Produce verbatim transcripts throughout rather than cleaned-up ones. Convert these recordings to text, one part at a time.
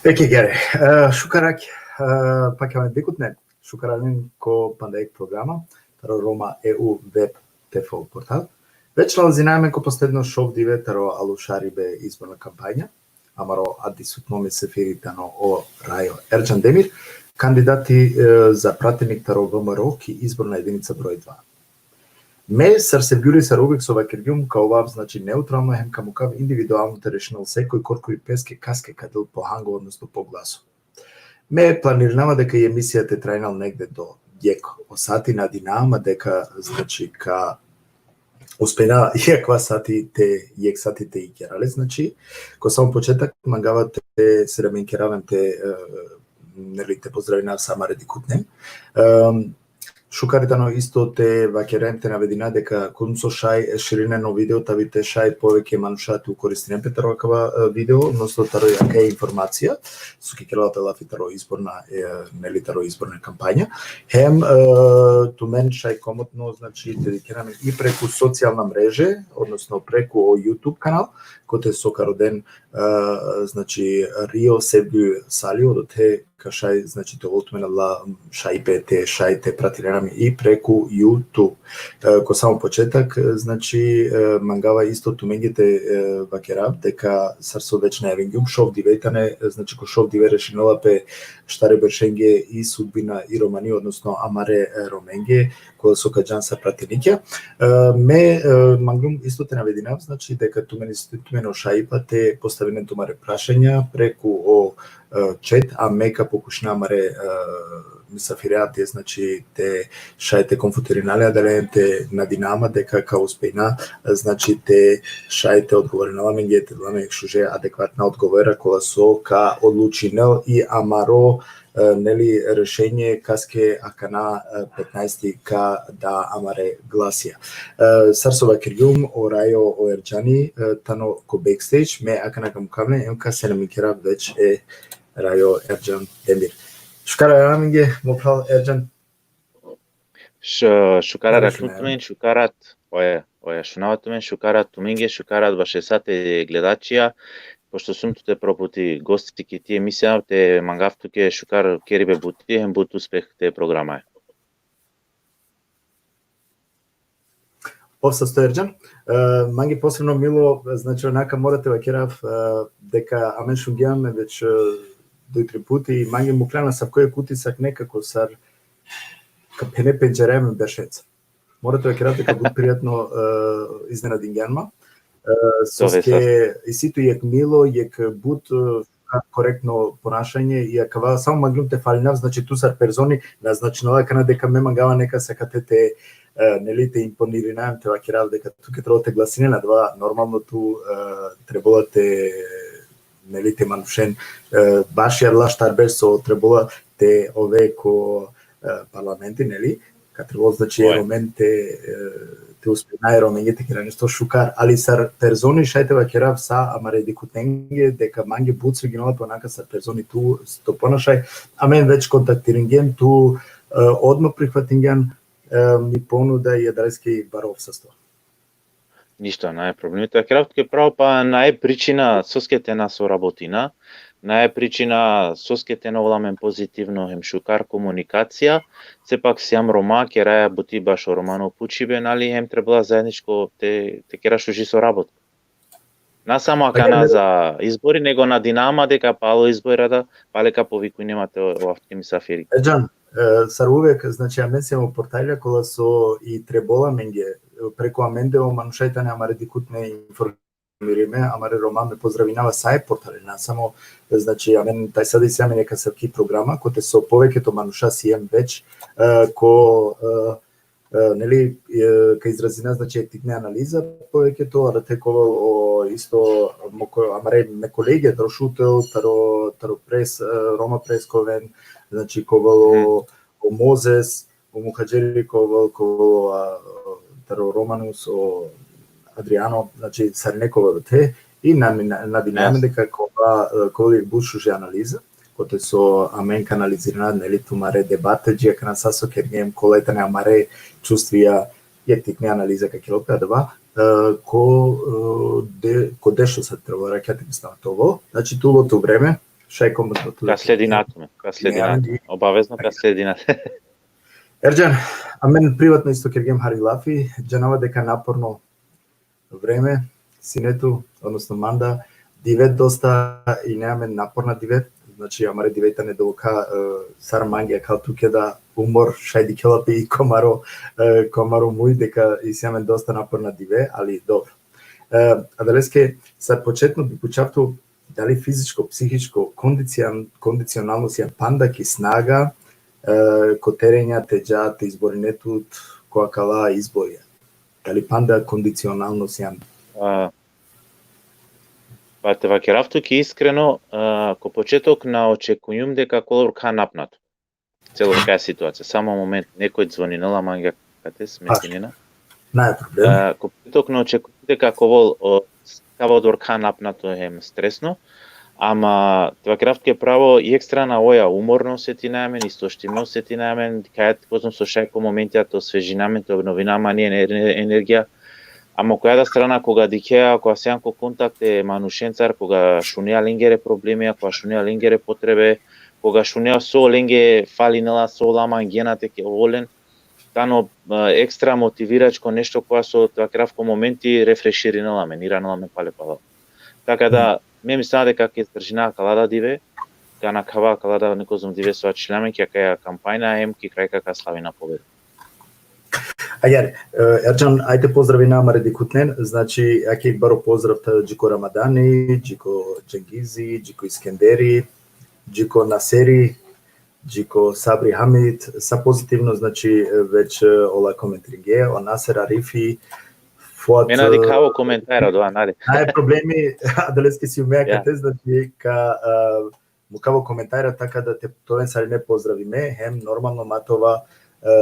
Peki, gere. E, šukar, e, pa kjame dikutne, šukar alen ko panda jekh programa, taro Roma E U web T F portal. Već nalazina amen ko posledno šov dive taro alušaribe izborna kampanja. Amaro adisutno misafiri tano o Rajo Erdžan Demir, kandidati, e, za pratenik taro V M R O ki izborna edinica broj dva. Me sar sevgjuri sar uvek so vakergjum, ka ovav, znači, neutralno hem ka mukav individualno te rešinel sekoj korkori peske kaske ka del po hango, odnosno po glaso. Me planirinava deka i emisija te trajnel negde do jekh o sati, nadinava ma deka, znači, ka uspejna jekh akava sati te, jekh sati te ikerel le, znači, ko samo početak mangava te selamin kerav hem te, e, neli, te pozdravinav sa amare dikutne. Em, šukar tano isto te vakerav hem te navedinav deka kum so šaj širinen o video, tavi te šaj poveke manuša te koristinen pe taro akava, e, video, odnosno taro akaja informacija, so ka kerela pe lafi taro izborna, e, neli, taro izborna kampanja. Hem, e, tumen šaj komotno, znači, te dikhena amen i preku socijalna mreže, odnosno preku o YouTube kanal, kote so ka roden, e, znači, Rio Sevgi Sali, odote ka šaj, znači, te ovel tumen adala šajipe te šaj te pratinen amen i preku YouTube. E, ko samo početak, e, znači, e, mangava isto tumenge te, e, vakerav, deka sar so već najavingjum, šov dive tane, e, znači, ko šov dive rešinela pe štare beršenge i sudbina i Romani, odnosno amare, e, Romenge, kola so ka džan sa pratenikja. E, me, e, manglum isto te navedinav, znači, deka tumen, tumen o šajipa te postavinen tumare prašanja preku o, e, chat, a me ka pokušina amare, e, misafirea te, znači, te šaj te konfutirinel le adale, te nadinava ma deka ka uspejna, e, znači, te šaj te odgovorinel amenge, te del amenge šuže adekvatna odgovora kola so ka odlučinel i amaro, e, neli, rešenje kaske akana, e, petnaesti ka da amare glasija. E, sar so vakergjum, o Rajo o Erdžani, e, tano ko backstage, me akana ka mukav len, em ka selamin kerav već e Rajo Erdžan Demir. Šukar amenge, mo phral Erdžan. Š-, šukar arakhlum tumen, šukar rat, oja, oja, šunava tumen, šukar rat tumenge, šukar rat baše sa te gledačija, pošto sum tute prvo puti gosti ki ti emisija, te mangav tuke šukar keribe buti, hem but uspeh te programaja. Ov sasto, Erdžan. E, mange posebno milo, znači, onaka mora te vakerav, e, deka amen šungjam me već, e, duj tri puti, i mange mukhlja na asavko jekh utisak nekako sar ka phene pendžarja amen beršenca. Mora te vakerav deka but prijatno, e, iznenadingjan ma. E, soske isi tu jekh milo, jekh but, e, korektno ponašanje, i akava samo manglum te falinav, znači, tu sar personi, na značinela akana deka me mangava nekas akate te, e, neli, te imponirinav, te vakerav deka tuke trebela te glasinen, adava normalno tu, e, trebela te, neli, te manušen, e, baši adala štar berš so trebela te ove ko, e, parlamenti, neli, ka trebela, znači, e Romen te, e, te uspejna e Romenge te kera nešto šukar, ali sar personi šaj te vakerav sa amare dikhutnenge, deka mange but sviginela pe onaka sar personi tu, to ponašaj, amen već kontaktiringjem tu, e, odma prihvatingjan, e, mi ponuda i adaleske baro sasto. Ništo, nae problemi. Te vakerav tuke pravo, pa nae pričina soske te na sorabotina, nae pričina soske te na ovel amen pozitivno hem šukar komunikacija, sepak sijam Roma, keraja buti bašo romano pučibe, nali, hem trebela zaedničko te, te kera šuži sorabotka. Na samo akana za izbori, nego nadinama deka palo izbori da, pale ka povikujnema te o, o avtke misafiri. Erdžan, e, sar uvek, znači, amen sijam o portalja kola so i trebola amenge, preku amende o manuša i tane amare dikhutne informirime, amare Roma, me pozdravinava sa e portale, na samo, znači, amen taj sad isi amen neka savki programa, kote so poveketo manuša siem već, e, ko, e, e, neli, e, ka izrazina, znači, e tikne analiza, poveketo, a da te kovel o isto mo ko-, amare me kolege, taro Šutel, taro, taro Pres, e, Roma Pres ka oven, znači, kovel o, o Mozes, o Muhadžeri ka ovel, kovel, a, taro Romanus, o Adriano, znači, sarine ka ovel te, i na, na, nadinava amen deka ka ovel, e, ka ovel but šuže analiza, kote so amen ka analizirina, neli, tumare debate, dži akana sa so kergjem, kola i tane amare čustvija, e tikne analiza ka kerel pe adava, e, ko, e, de-, ko dešo sati trebela rakjate, mislim, te ovel. Znači, tu ulo tu vreme, šaj komotno tu. Ka sledina tumen, ka sledina tumen. Obavezno ka sledina. Erdžan, amen privatno isto kergjem hari lafi, džanava deka naporno vreme sine tu, odnosno manda, dive dosta ine amen naporna dive, znači, amare dive i tane doka, e, sar mange akal tuke da umor, šaj dikhela pe i ko amaro, e, ko amaro muj deka isi amen dosta naporna dive, ali dobro. E, adaleske, sar početno bi pučav tu, dali fizičko, psihičko, kondicion-, kondicionalno sijam panda ki snaga, e, ko terenja te dža te izborine tut ko akala izborija. Dali panda kondicionalno sijam? A, pa te vakerav tuke iskreno, a, ko početok na očekujum deka ka ovel orka napnato. Celo kaja situacija. Samo moment, nekoj zvoninela mange, kate smetinina. Naj problem. A, ko početok na očekujum deka ka ovel, o, ka ovel orka napnato hem stresno, ama te vakerav tuke pravo, jekh strana oja umorno osetina amen, istoštime osetina amen, kaja te kozom so šaj ko momentija te osvežina amen, te obnovina amen i ener-, energija. Ama ko jadra strana, koga dikhea, koga sijam ko kontakt e manušencar, koga šunea lengere problemija, koga šunea lengere potrebe, koga šunea so lenge falinela, so ola mangena te ke-, olen, tano, e, ekstra motiviračko nešto kova so te vakerav ko momenti refreširinela amen, iranela amen pale palal. Taka da, me mislinav deka ka izdržina akala da dive, ka nakhava akala da nekozom dive so ačhila amen ki akaja kampanja, hem ki kraj ka, ka slavina pobeda. Agjaar, e, Erdžan, ajde pozdravina amare dikhutnen, znači, ake baro pozdrav ta dži ko Ramadani, dži ko Džengizi, dži ko Iskenderi, dži ko Naseri, dži ko Sabri Hamid, sa pozitivno, znači, već, e, ola komentiringe, o Naser Arifi, Fuat, me na dikhava o komentara, do, nali. Naj problemi, adaleske sijum me akate, znači, ka, e, mukhava o komentara, taka da te, te oven sarine pozdravime, hem normalno ma te ova, e,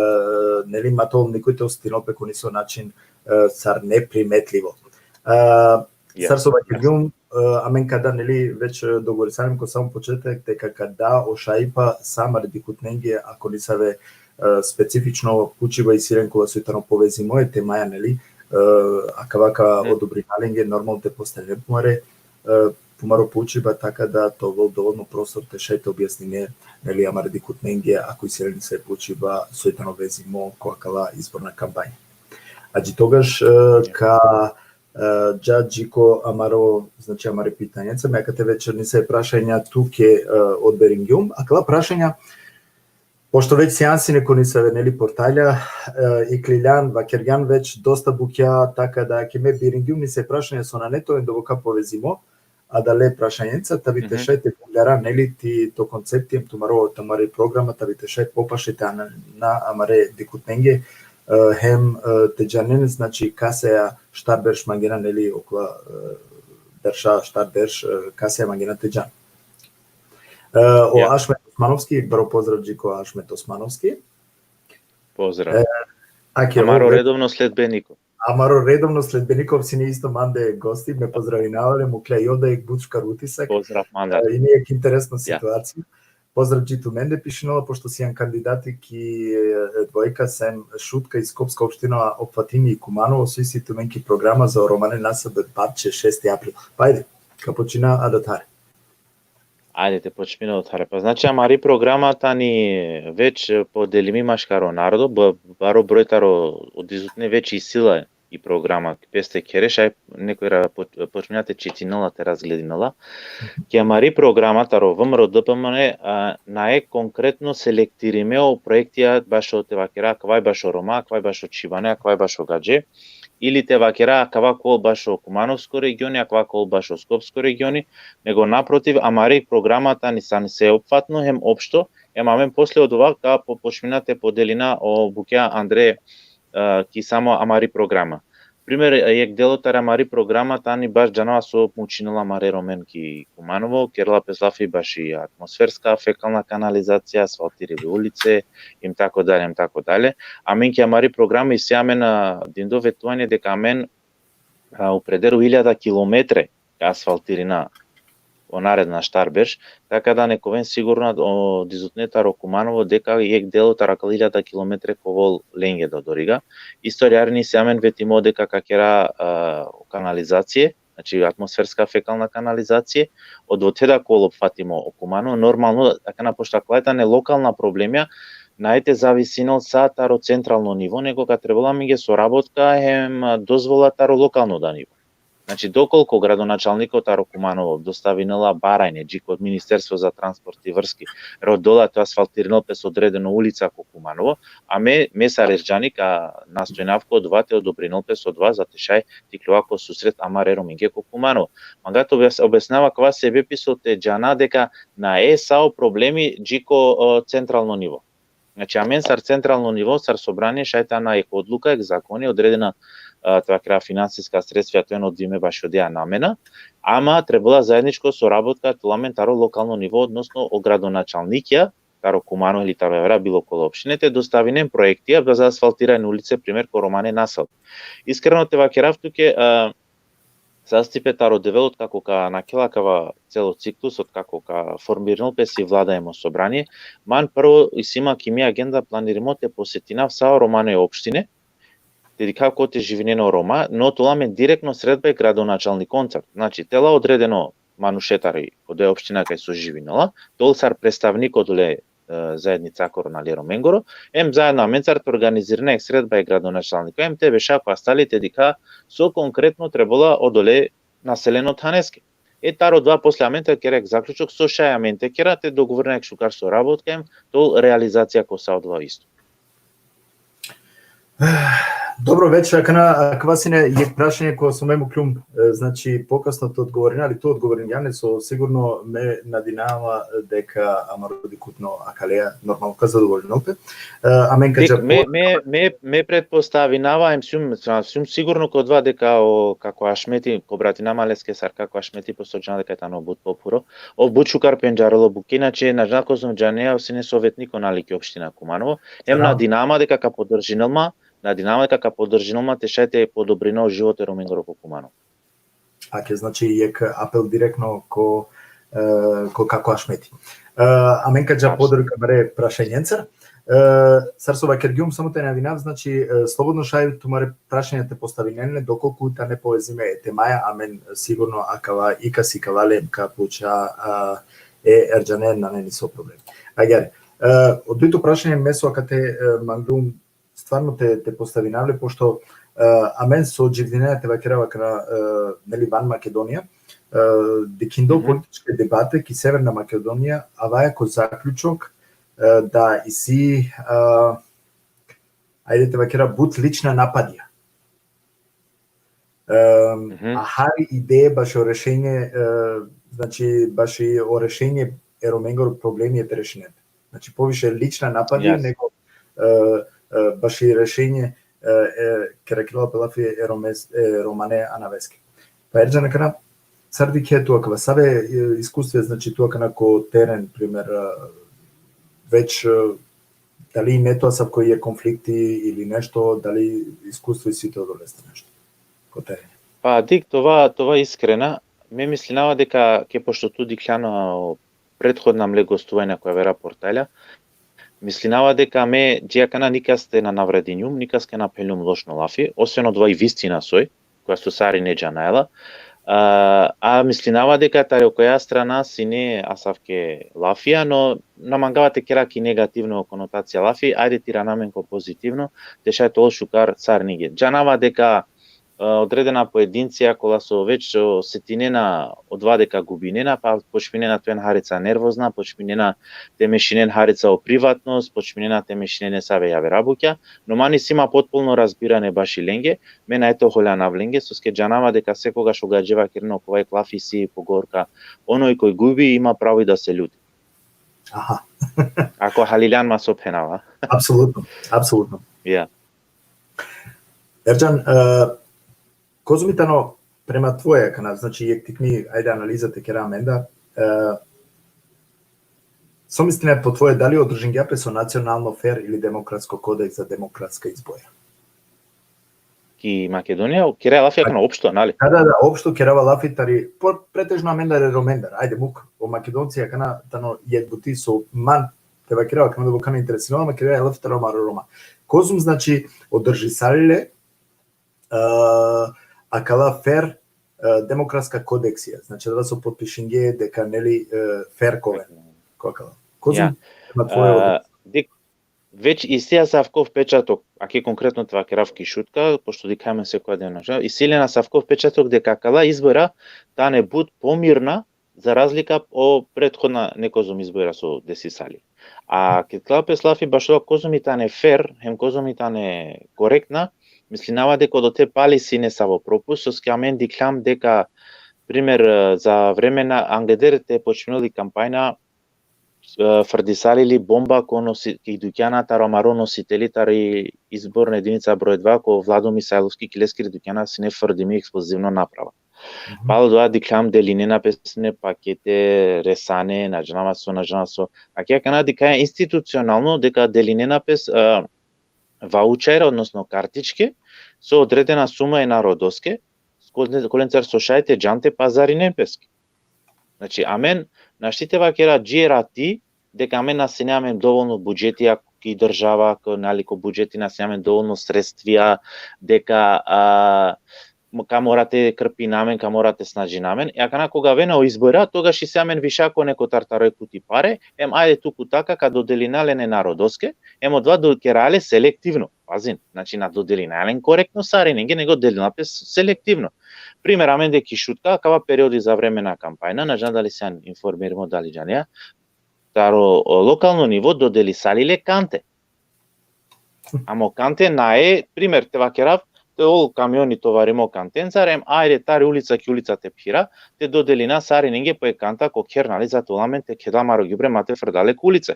neli, ma te ol nikoj te osetinol pe ko niso način, e, sar neprimetlivo. E, sar so vakergjum, e, amen ka da, neli, već, e, dogovorisali amen ko samo početok, deka ka da o šaipa sa amare dikhutnenge, ako nisave, e, specifično pučiba isi len kola soj tano povezimo e temaja, neli, e, akava ka odobrina lenge, normalno te postavine pumare, e, pumaro pučiba, taka da te ovel dovoljno prostor te šaj te objasnine, neli, amare dikhutnenge, ako isi len nesave pučiba soj tano vezimo ko akala izborna kampanja. A dži togaš, e, ka, e, dža dži ko amaro, znači, amare pitanjenca, me akate već nesave prašanja tuke, e, odberingjum, akala prašanja, pošto već sijan sine ko nesave, neli, portalja, e, ikliljan, vakergjan već dosta bukja, taka da ake me biringjum nesave prašanja so nane te oven dovoljno povezimo, adale prašanjenca, ta bi te šaj te pugljara, neli, ti to koncepti, hem tumaro, tumari programa, ta bi te šaj popaše te ana amare dikhutnenge, e, hem, e, te džanen, znači, kasaja štar berš mangena, neli, okola, e, berša, štar berš, e, kasaja mangena te džan. E, o Ašmet Osmanovski, baro pozdrav dži ko Ašmet Osmanovski. Pozdrav. E, ake, amaro redovno sledbeniko. Amaro redovno sledbeniko, sine isto mande gosti, me pozdravinava le, muklja i ov da jekh but šukar utisak. Pozdrav mande. E, ine jekh interesno situacija. Pozdrav dži tumende, pišinela, pošto sian kandidati ki, e, dvojka, sem Šutka i Skopska opština, opfatini i Kumanovo, so isi tumen ki programa za o romane nasebe, babče, šesti april. Pa ajde, ka počina adathare. Ajde, te počmina odothare. Pa znači, amari programa tani već podelimi maškaro narodo, b-, baro broj taro o dizutne već isi la, ki programa, ki peste khere, šaj nekoj ra po-, počminela te čitinela, te razgledinela. Ki amari programa taro V M R O D P M N, a, nae konkretno selektirime o projektija bašo te vakera, akava bašo Roma, akava bašo Čhibane, akava bašo Gadže, ili te vakera, akava kol bašo Kumanovsko regioni, akava kol bašo Skopsko regioni, nego naprotiv, amari programa tani sar sveopfatno hem opšto, hem amen posle odova ka po-, počmina te podelina o bukja andre, e, ki samo amari programa. Primer, e, jekh delo tari amari programa tani baš džanava so mučinela amare Romen ki Kumanovo, kerela pes lafi baši atmosferska fekalna kanalizacija, asfaltiribe ulice, hem tako dalje, hem tako dalje. Amen ki amari programa isi amen, a, dindo vetuvanje deka amen, a, upreder u hiljada kilometre ka asfaltirina o naredna štar berš, taka da nek oven sigurna o dizutne taro Kumanovo deka jekh delo taro akala hiljada kilometre ka ovel lenge da odoriga. Isto amen isi amen vetimo deka ka kera, a, kanalizacije, znači atmosferska fekalna kanalizacije, odvote da ka ovel opfatimo o Kumanovo, normalno, akana pošto akala tane lokalna problemija, nae te zavisinel sa taro centralno nivo, nego ka trebela amenge sorabotka hem, a, dozvola taro lokalno da nivo. Znači, dokolku gradonačalniko taro Kumanovo dostavinela baranje dži ko Ministerstvo za transport i vrski, rodela te asfaltirinel pes odredeno ulica ko Kumanovo, a me, me sar Erdžani ka nastojnav ko odova te odobrinel pes odova, za te šaj te iklova ko susret amare Romenge ko Kumanovo. Manga te objas-, objasnava kava sebepi so te džana deka nae sa o problemi dži ko, o, centralno nivo. Znači, amen sar centralno nivo, sar sobranie, šaj te ana jekh odluka, jekh zakoni, odredena, a, te vakera, finansiska sredstva te oven odvojime bašo odeja namena, ama trebela zaedničko sorabotka te ovel amen taro lokalno nivo, odnosno o gradonačalnikija taro Kumanovo ili taro avera bilo kola opštine, te dostavinen proektija za asfaltiranje ulice, primer, ko Romane nasal. Iskreno te vakerav tuke, a, sastipe taro Devel otkako ka nakhela kava celo ciklus, otkako ka formirinel pes i vlada hem o sobranie, man prvo isi ma ki mi agenda planirimo te posetinav sa o Romane opštine, te dikhav kote živinen o Roma, no te ovel amen direktno sredba e gradonačalnikoncar. Znači, te la odredeno manuše tari odoja opština kaj so živinela, te ovel sar predstavnik odole, e, zaednicakoro, nali, Romengoro, em zaedno amencar te organizirina jekh sredba e gradonačalniko, em te beša ko astali te dikha so konkretno trebela odole naseleno thaneske. E, taro odova posle amen te kera jekh zaključok, so šaj amen te kera, te dogovorina jekh šukar sorabotka, em te ovel realizacija ko sa odova isto. Dobro, već akana, akava sine jekh prašanje kova so me mukljum, e, znači, pokasno te odgovorina, ali tu odgovorin, Jane, so sigurno me nadinava deka amaro dikhutno akaleja normalno ka zadovoljinol pe. E, amen ka... Dik, dža me, po- me, me, me pretpostavinava, em sijum, sijum sigurno ko odova deka o kako Ašmeti, ka obratina ma leske sar kako Ašmeti, pošto džana deka tano but pophuro, o but šukar pendžarela o buke, inače, na džana, kozom džanea, o sine sovetniko, nali, ki opština Kumanovo, em nadinava ma deka ka podržinel ma, nadinava ma deka ka podržinel ma te šaj te podobrina o životo e Romengoro ko Kumanovo. Ake, znači, jekh apel direktno ko, e, ko kako Ašmeti. E, amen ka dža po odori ki amare prašanjencar. E, sar so vakergjum, samo te nadinav, znači, e, slobodno šaj tumare prašanja te postavinen le, dokolku tane povezime e temaja, amen sigurno akava i ka sikava le, ka puča, a, e Erdžane, nane niso problem. Agjaar, e, o dujto prašanje me so akate, e, manglum stvarno te, te postavinav le, pošto, e, amen so dživdinaja, te vakerav, akana, e, neli, van Makedonija, e, dikhindo političke debate ki Severna Makedonija, avaja ko zaključok, e, da isi, e, ajde te vakera, but lična napadija. E, a hari ideje bašo rešenje, e, znači, bašo rešenje e Romengoro problemi e te rešinen. Znači, poviše lična napadi nego, e, e, bašo rešenje, e, e, kera kerela pe lafi e Romes-, e Romane anaveske. Pa Erdžan, akana, sar dikhe tu akava, save, e, iskustvo, znači, tu akana ko teren, primer, e, već, e, dali ine tu asavko jekh konflikti ili nešto, dali iskustvo isi tu odolestar nešto ko teren? Pa, dik, te ova, te ova iskrena, me mislinava deka, ke pošto tu dikhljan o prethodna mle gostuvanja ko avera portalja, mislinava deka me dži akana nikaste na navredingjum, nikaske na phengjum lošno lafi, osven odova i vistina soj, koja so sarine džanajla. A, a mislinava deka tari okoja strana sine asavke lafija, no na mangava te kera ki negativno konotacija lafi, ajde te irana amen ko pozitivno, te šaj te ol šukar sarinenge. Džanava deka odredena poedincija kola so već osetinena odova deka gubinena, pa počminena te oven harica nervozna, počminena te mešinen harica o privatnost, počminena te mešinen nesave javera bukja, no man isi ma potpuno razbirane baši lenge, me nane te oholjanav lenge, soske džanava deka sekogaš o gadže vakerena okova jekh lafi isi pogovorka, onoj koj gubi ima pravo i da se ljuti. Aha. Ako haliljan ma so phenava. Apsolutno, apsolutno. Ja. Erdžan, e, kozom i tano prema tvoja akana, znači, jekh tikni, ajde, analiza te kera amendar, e, so misline po tvoje, dali održingja pe so nacionalno fer ili demokratsko kodeks za demokratska izboja? Ki Makedonija, kera lafi akana opšto, nali? Da, da, da, opšto kerava lafi tari, po-, pretežno amendar e Romendar, ajde, muk, o Makedonci akana tano jekh buti so man te vakerav, akana da bukana interesinela, ma kera lafi taro amaro Roma. Kozom, znači, održisali le, e, akala fer, e, demokratska kodeksija, znači, da so potpišinge deka, neli, e, fer ka oven, ko akala. Kozom, ja, na tvoje, e, odnos? Dik, već isi asavko vpečatok, ake konkretno te vakerav ki Šutka, pošto dikhaja amen sekoja deno, isi len asavko vpečatok deka akala izbora tane but pomirna, za razlika o prethodna nekozom izbora so desisali. A ked kerela pes lafi bašo kozom i tane fer, hem kozom i tane korektna, mislinava deka odote pali isi nesavo propust, soske amen dikhljam deka, primer, za vreme na, angleder te počminel i kampanja, e, frdisali li bomba ko nosi-, ki dukjana taro amaro nositeli tari izborna edinica broj dva, ko Vlado Misajlovski, ki leskiri dukjana sine frdimi eksplozivno naprava. Mhm. Palo dova dikhljam delinena pe sine pakete, resane, na džanav so, na džanav so. Ake akana dikhaja institucionalno deka delinena pes, e, vaučere, odnosno kartičke, so odredena suma e narodoske, kol-, kolencar so šaj te džan te pazarinen peske. Znači, amen našti te vakera dži erati, deka amen na sine amen dovolno budžeti, ako ki država, ko, nali, ko budžeti na sine amen dovolno sredstvija, deka, a, mo-, ka mora te krpina amen, ka mora te snažina amen. E akana koga avena o izbora, togaš isi amen više ko neko tartaro jekh kuti pare, em ajde tu kutaka ka dodelina len e narodoske, em odova do-, kera le selektivno. Pazin, znači, na dodelina len korektno sarinenge, nego delina pe selektivno. Primer, amende ki Šutka, akava periodi za vreme na kampanja, na džanav dali sian informirimo, dali džanea, taro, o, lokalno nivo dodelisali le kante. Amo kante nae, primer, te vakerav, te ol kamioni tovarimo kantencar, em ajde tari ulica ki ulica te phira, te dodelina sarinenge po jekh kanta ko kher, nali, za te ol amen te kheda amaro gjubre ma te frda le ko ulica.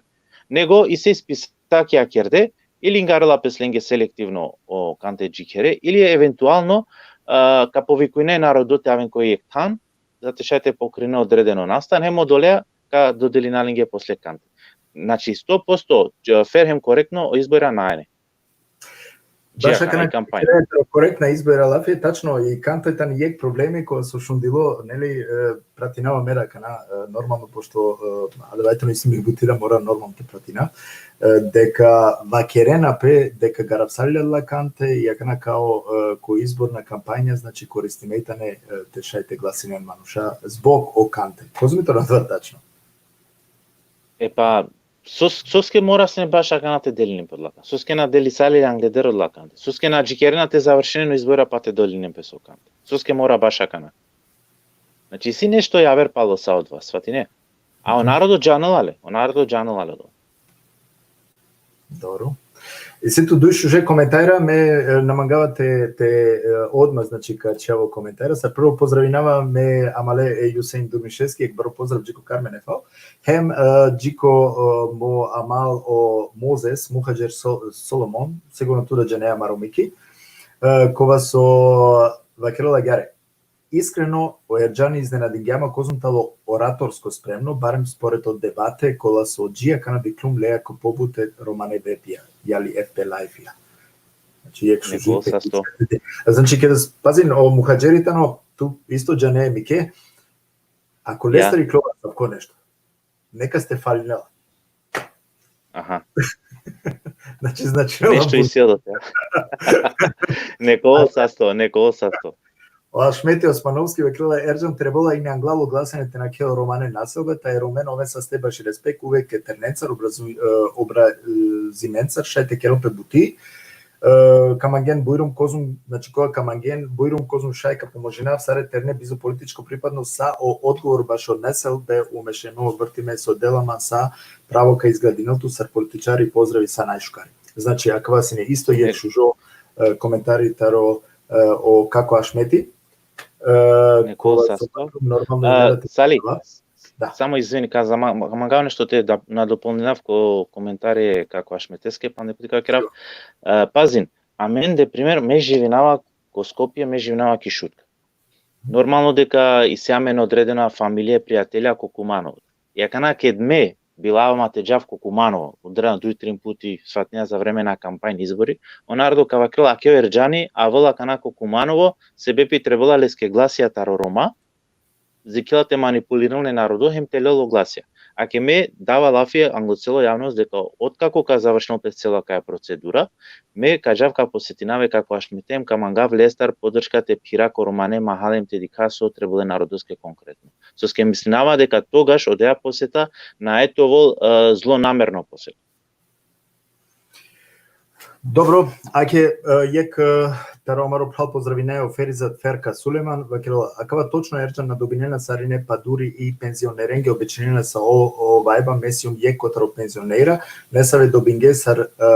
Nego isi spisakija kerde, ili ingarela pes lenge selektivno o kante dži khere, ili eventualno, a, ka povikujne narodo te aven ko jekh than, za te šaj te pokrine odredeno nastan, hem odolea ka dodelina lenge posle kante. Znači, sto posto, č-, fer hem korektno, o izbora nane. Baš akana i kampanja. Korektna izbora lafi, tačno, i kanta tani jekh problemi kova so šundilo, neli, e, pratinava mera akana, e, normalno, pošto, e, adava tano isi mi buti da mora normalno te pratina, e, deka vakerena pe deka garavsali le kante, i akana kao, e, ko izborna kampanja, znači, koristime i tane, e, te šaj te glasinen manuša zbog o kante. Kozom i tano adava tačno? E pa, sos-, soske mora sine baš akana te delinen pe odola kante? Soske na delisali le angleder odola kante? Soske na džikerena te završinen o izbora pa te delinen pes o kante? Soske mora baš akana? Znači, isi nešto javer palo sa odova, svatine? A o narodo džanela le, o narodo džanela le odova. Dobro. Isi tu duj šuže komentara, me, e, na mangava te, te, e, odma, znači, ka čhava o komentara. Sar prvo pozdravinava me amale e Jusein Durmišeski, jekh baro pozdrav dži ko Karmen F O. Hem, e, dži ko, e, mo amal o Mozes, Muhadžer So-, Solomon, sigurno tu da džanea amaro Miki, e, kova so vakerela agjaar: Iskreno, o Erdžani iznenadingja ma kozom tano oratorsko spremno, barem spored o debate kola so dži akana dikhljum lea ko pobute romane webija, jali F B Live-ija. Znači, jekh šuži. Neko sasto. Znači, keda s-, pazin, o Muhadžeri tano, tu isto džane, Mike, ako lestar iklova asavko nešto, neka ste falinela. Aha. Znači, znači, nešto isi odote. Neko sasto, neko sasto. O Ašmeti Osmanovski vakerela: Erdžan, trebela i anglalo glasanje te nakhel romane naselbe, ta e Romen oven saste baši respekt, uvek e ternencar, obrazu-, e, obrazimencar, šaj te kerel pe buti. E, ka mangen bujrum kozum, znači, koga ka mangen bujrum kozum šaj ka pomožinav, sare terne bizo političko pripadnost, sa o odgovor bašo nesel be umešeno, vrtime so dela man sa pravo ka izgradinel tu sar političari, pozdravi sa najšukari. Znači, akava sine isto jek šužo, e, komentari taro, e, o Kako Ašmeti. E, Nikola kola so Sasko. Normalno A, da te Sali, da. Samo izvini, ka zama-, mangav nešto te da, nadopolninav ko komentari Kako Ašmeteske, pa ne puti ka kerav. E, pazin, amen, de primer, me živinava ko Skopje, me živinava ki Šutka. Normalno deka isi amen odredena familija, prijatelja ko Kumanovo. I akana ked me bilava ma te džav ko Kumanovo, odredena duj, trin puti, svatinja, za vreme na kampanja, izbori, o narodo ka vakerel, ake o Erdžani avela akana ko Kumanovo, sebepi trebela leske glasija taro Roma, zikela te manipulirinel e narodo hem te lel o glasija. Ake me dava lafi anglo celo javnost deka otkako ka završinel pes cela kaja procedura, me ka džav ka posetinav e Kako Ašmete hem ka mangav lestar podrška te phira ko romane mahale hem te dikha so trebela e narodoske konkretno. Soske mislinava deka togaš odeja poseta nae te ovel, e, zlonamerno poseta. Dobro, ake, e, jek, e, taro amaro phral pozdravinea o Ferizat Ferka Sulejman, vakerela, akava točno, Erdžan, na dobinena sarine pa duri i penzionerenge obećinena sa o, o vajba, me sijum jek kotaro penzionera, nesave dobinge sar, e,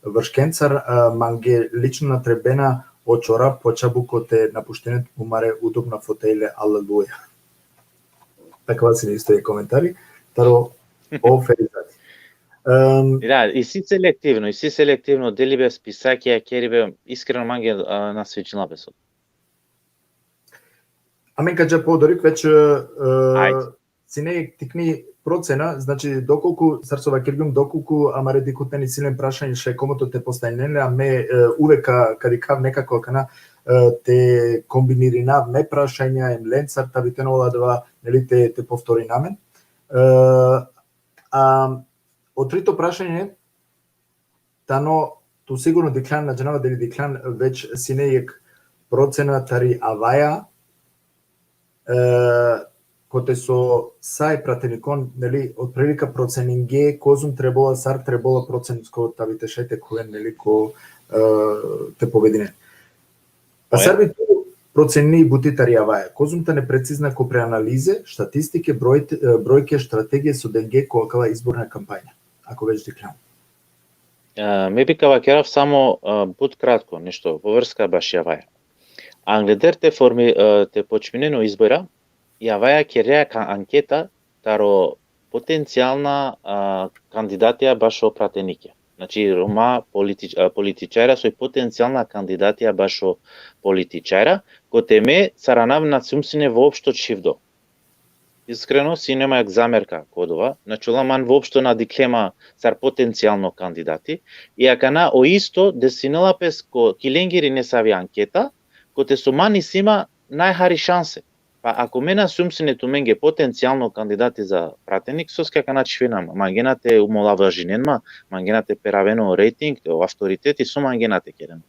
vrškencar, e, mange lično na trebena o čorap po čabuko te napuštinen tumare udobna fotelje, aleluja. Takva sine isto e komentari, taro o Ferizati. Em, Da, isi selektivno, isi selektivno, deli be spisakija, keri be, iskreno mange, a, na sviđinela be sot. Amen ka dža podorik, već, e, Ajde. Sine tikni procena, znači, dokolku, sar so vakergjum, dokolku amare dikhutne isi len prašanje šaj komoto te postavinen le, a me, e, uvek ka, ka dikhav nekako akana, e, te kombinirinav me prašanja, em lencar, ta bi tano ola adava, neli, te, te povtorinav amen. E, a, o trito prašanje, tano, tu sigurno dikhljan, na džanava dali dikhljan, već sine jek procena tari Avaja, e, kote so sa e pratenikon, neli, otprilika proceninge kozum trebola, sar trebola procensko, ta bi te šaj te khuven, neli, ko, e, te pobedinen. A Oja. Sar bi tu procenini buti tari Avaja? Kozum tane precizna ko preanalize, štatistike, broj-, e, brojke, strategije so denge ko akala izborna kampanja, ako već dikhljan. E, me bi ka vakerav samo, e, but kratko nešto, povrska baši Avaja. Angleder te formi-, e, te počminen o izbora, i Avaja kerea ka anketa taro potencijalna, a, kandidatija bašo pratenikja. Znači, Roma politič-, a, političarja soj potencijalna kandidatija bašo političarja, kote me sar anav na sijum sine voopšto čhivdo. Iskreno, sine ma jek zamerka ko odova. Znači, ola man voopšto na dikhle ma sar potencijalno kandidati. I akana o isto desinela pes ko ki lengiri nesavi anketa, kote so man isi ma najhari šanse. Pa ako me na sijum sine tumenge potencijalno kandidati za pratenik, soske akana čhivena ma, mangena te omalovažinen ma, mangena te peraven o rejting, o avtoritet i so mangena te keren.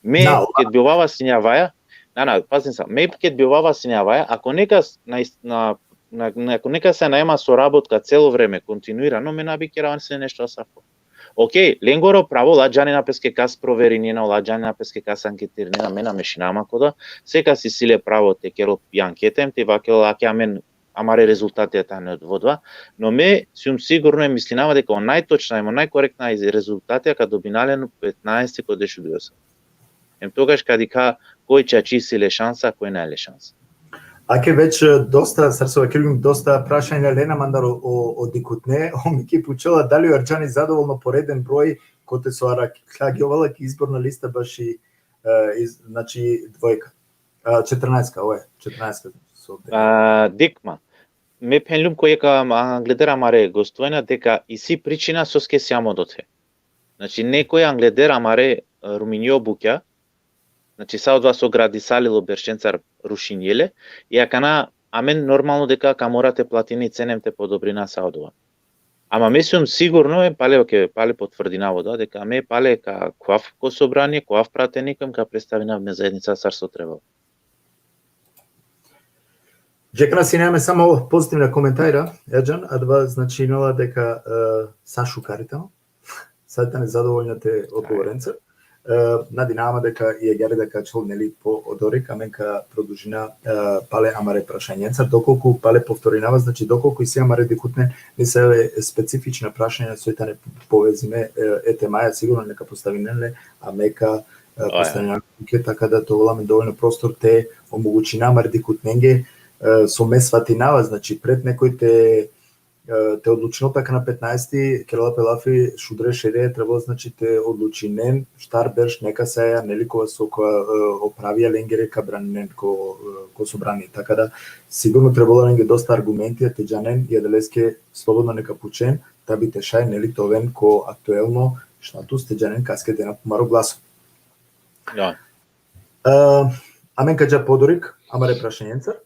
Me, Da, ova- ked bi ovava sine Avaja, na, na, pazin sa, me ked bi ovava sine Avaja, ako nekas na is-, na, na, na, ako nekas sa nae ma sorabotka celo vreme, kontinuirano, me na bi kerava sine nešto asavko. Okej, lengoro pravo, ola džanena peske kas proverinena, ola džanena peske kas anketirinena, me na mešinava ma ko da, sekas isi le pravo te kerel i anketa, em te vakerel, ake amen, amare rezultatija tane odova, no me sijum sigurno, e, mislinava deka o najtočna, em o najkorektna iz-, rezultatija ka dobina len petnaest ko dešuduj osam. Em togaš ka dikha koj čači isi le šansa, koj nae le šansa. Ake već, e, dosta, sar so vakergjum, dosta prašanja lena mandar o, o, o dikhutne, o Miki pučela dali o Erdžani zadovolno poreden broj, kote so arakhla agjovela ki izborna lista baši, e, iz-, znači, dvojka. A, četrnaestka, ove, četrnaestka, so. A, dikh ma, me phenljum ko jek, a, angleder amare gostovanja deka isi pričina soske sijam odote. Znači, nekoj angleder amare, e, ruminjo bukja, znači, sa odova so gradisalilo beršencar rušinjele, i akana amen normalno deka ka mora te platini cena em te podobrina sa odova. Ama me sijum sigurno, em pale, ke, pale potvrdinav odova, deka me pale ka khuvav ko sobranie, khuvav pratenik, em ka predstavinav me zaednica sar so trebela. Džekana sine amen samo pozitivna komentara, Erdžan, adava značinela deka, e, sa šukari tano. Sar tane zadovoljna te odgovorencar. E, nadinava ma deka i agjaar da ka ačhol, neli, po odorik, amen ka produžina, e, pale amare prašanjencar. Dokolku pale povtorinava, znači, dokolku isi amare dikhutne nesave specifična prašanja soj tane povezime, e, e temaja, sigurno neka postavinen le, a me ka, e, postavinav tuke, taka da te ovel amen dovoljno prostor te omogućina amare dikhutnenge, e, so me svatinava, znači, pred nekoj te e, te odlučinel pe akana petnaesti, kerela pe lafi šudre šere, trebela, znači, te odlučinen štar berš nekasaja, neli, kova so, kova, e, o pravija lengere ka braninen ko, e, ko sobranie. Taka da, sigurno trebela lenge dosta argumentija te džanen, i adaleske slobodno neka pučen, da bi te šaj, neli, te oven ko aktuelno štatus, te džanen kaske dena pumaro glaso. Da. E, amen ka dža po odorik amare prašanjencar.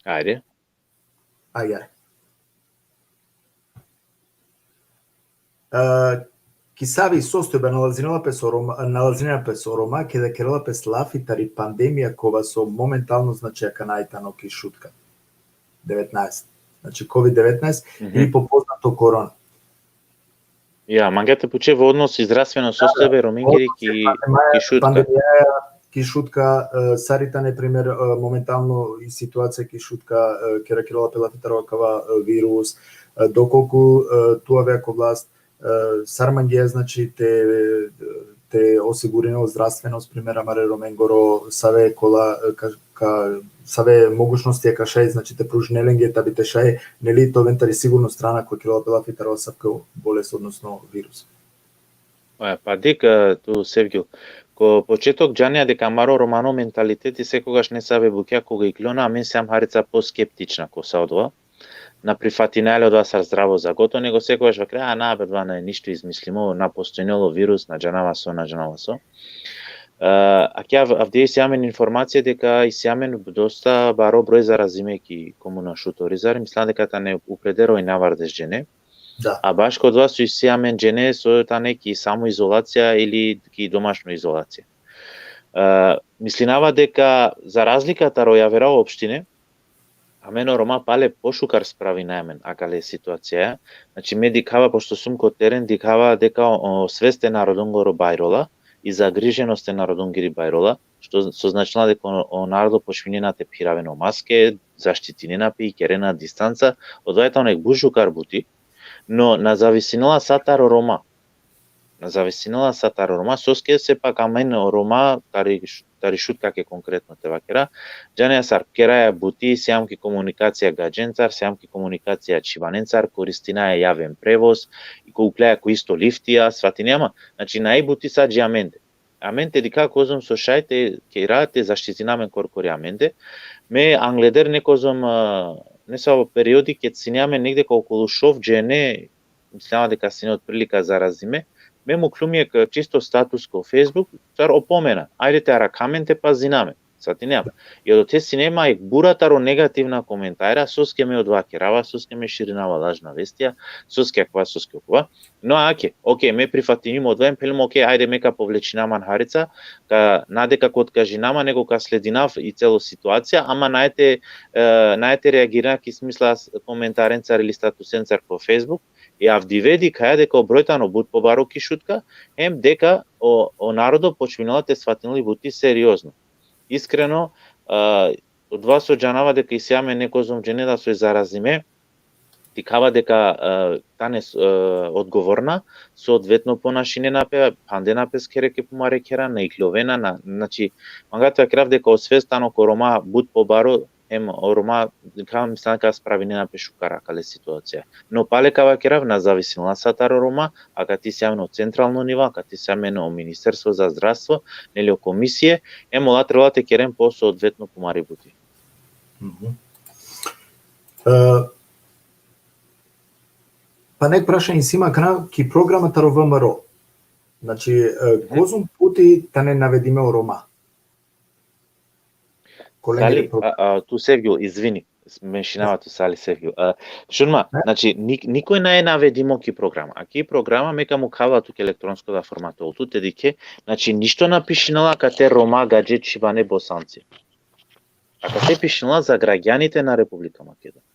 Ajde. Ajde. E, ki savi sostojba nalazinela pes o Roma, nalazinela pes o Roma, keda kerela pes lafi tari pandemija kova so momentalno, znači, akana i tano ki Šutka. Devetnaest. Znači, kovid devetnaest, mhm, ili popoznato korona. Ja, mangea te pučav vo odnos i zdravstveno sostojbe Romengiri ki, pandemija, ki Šutka. Pandemija ki Šutka, e, sar i tane, primer, e, momentalno i situacija ki Šutka, e, keda kerela pe lafi taro akava, e, virus, e, dokolku, e, tu avea ko vlast, e, sar mangea, znači, te, te osigurinel zdravstvenost, primer, amare Romengoro, save kola, e, ka, ka, save mogućnosti ka šaj, znači, te pružinel lenge, da bi te šaj, neli, te oven tari sigurno strana, keda kerela pe lafi taro asavko bolest, odnosno virus. E, pa dik, e, tu, Sevgjul. Ko početok džanea deka amaro romano mentaliteti sekogaš nesave bukja koga iklona, amen siam harica poskeptična ko sa odova. Na prifatinaja le odova sar zdravo za gotovo, nego sekogaš vakeraja, a na, be, odova nane ništo izmislimo, na postojnela o virus, na džanava so, na džanava so. E, akija av-, avdive isi amen informacija deka isi amen dosta baro broj zarazime ki komuna Šuto Orizari, mislam deka tane upreder o enjavardeš džene. Da. A baš ko odova so isi amen džene so tane ki samoizolacija ili ki domašno izolacija. E, mislinava deka, za razlika taro javera opštine, amen o Roma pale pošukar spravinaja amen akale situacija. Znači, me dikhava, pošto sum ko teren, dikhava deka o, o svest e narodongoro bajrola i zagriženost e narodongiri bajrola, što, so značinela deka o, o narodo počminena te phiraven o maske, zaštitinena pe i kerena distanca, odova i tano jekh but šukar buti, no na zavisinela sa taro Roma. Na zavisinela sa taro Roma, soske sepak amen o Roma, tari, tari Šutka ke konkretno te vakera, džanea sar, keraja buti, siam ki komunikacija gadžencar, siam ki komunikacija čhibanencar, koristinaja javen prevoz, i ko uklaja ko isto liftija, svatinea ma, znači, nane buti sa dži amende. Amen te dikha kozom so šaj te kera te zaštitina amen korkori amende. Me angleder nekozom, a, nesavo periodi ked sine amen negde ka okolu šov džene, mislinava deka sine otprilika zarazime, me mukhljum jekh čisto status ko Facebook, sar opomena. Ajde te arakha amen, te pazina amen. Svatinea ma. I odote sine ma jekh bura taro negativna komentarja, soske me odova kerava, soske me širinava lažna vestija, soske akava, soske okova. No, ake, okej, me prifatingjum odova, em phengjum, okej, ajde, me ka povlečina man harica, ka, na deka ka otkažina man, nego ka sledinav i celo situacija, ama nane te, e, nane te reagirina ki smisla s-, komentarencar ili statusencar ko Facebook, i avdive dikhaja deka o broj tano but pobaro ki Šutka, hem deka o, o narodo počminela te svatinel i buti seriozno. Iskreno, e, odova so džanava deka isi amen nekozom džene da soj zarazime, dikhava deka, e, tane, e, odgovorna, soodvetno ponašinena pe, phandena pe skere ke pumare khera, na ikljovenena, na, znači, manga te vakerav deka o svest tano ko Roma but pobaro, hem o Roma, ka, mislam, ka spravinena pe šukar akale situacija. No pale ka vakerav, na zavisinela sa taro Roma, akate isi amen o centralno nivo, akate isi amen o Ministerstvo za zdravstvo, neli, o komisije, hem ola trebela te keren po soodvetno pumari buti. Mhm. E, pana jekh prašanje isi ma akana ki programa taro V M R O. Znači, e, mhm, kozom puti tane navedime o Roma? Sali, a, a, tu, Sevgjul, izvini, mešinava tu, Sali, Sevgjul. A, šun ma, znači, nik-, nikoj nane navedimo ki programa. A ki programa me ka mukhava tuke elektronsko da formato, tu te dikhe, znači, ništo na pišinela kate Roma gadže čhibane Bosanci. Akate pišinela za gragjanite na Republika Makedonija.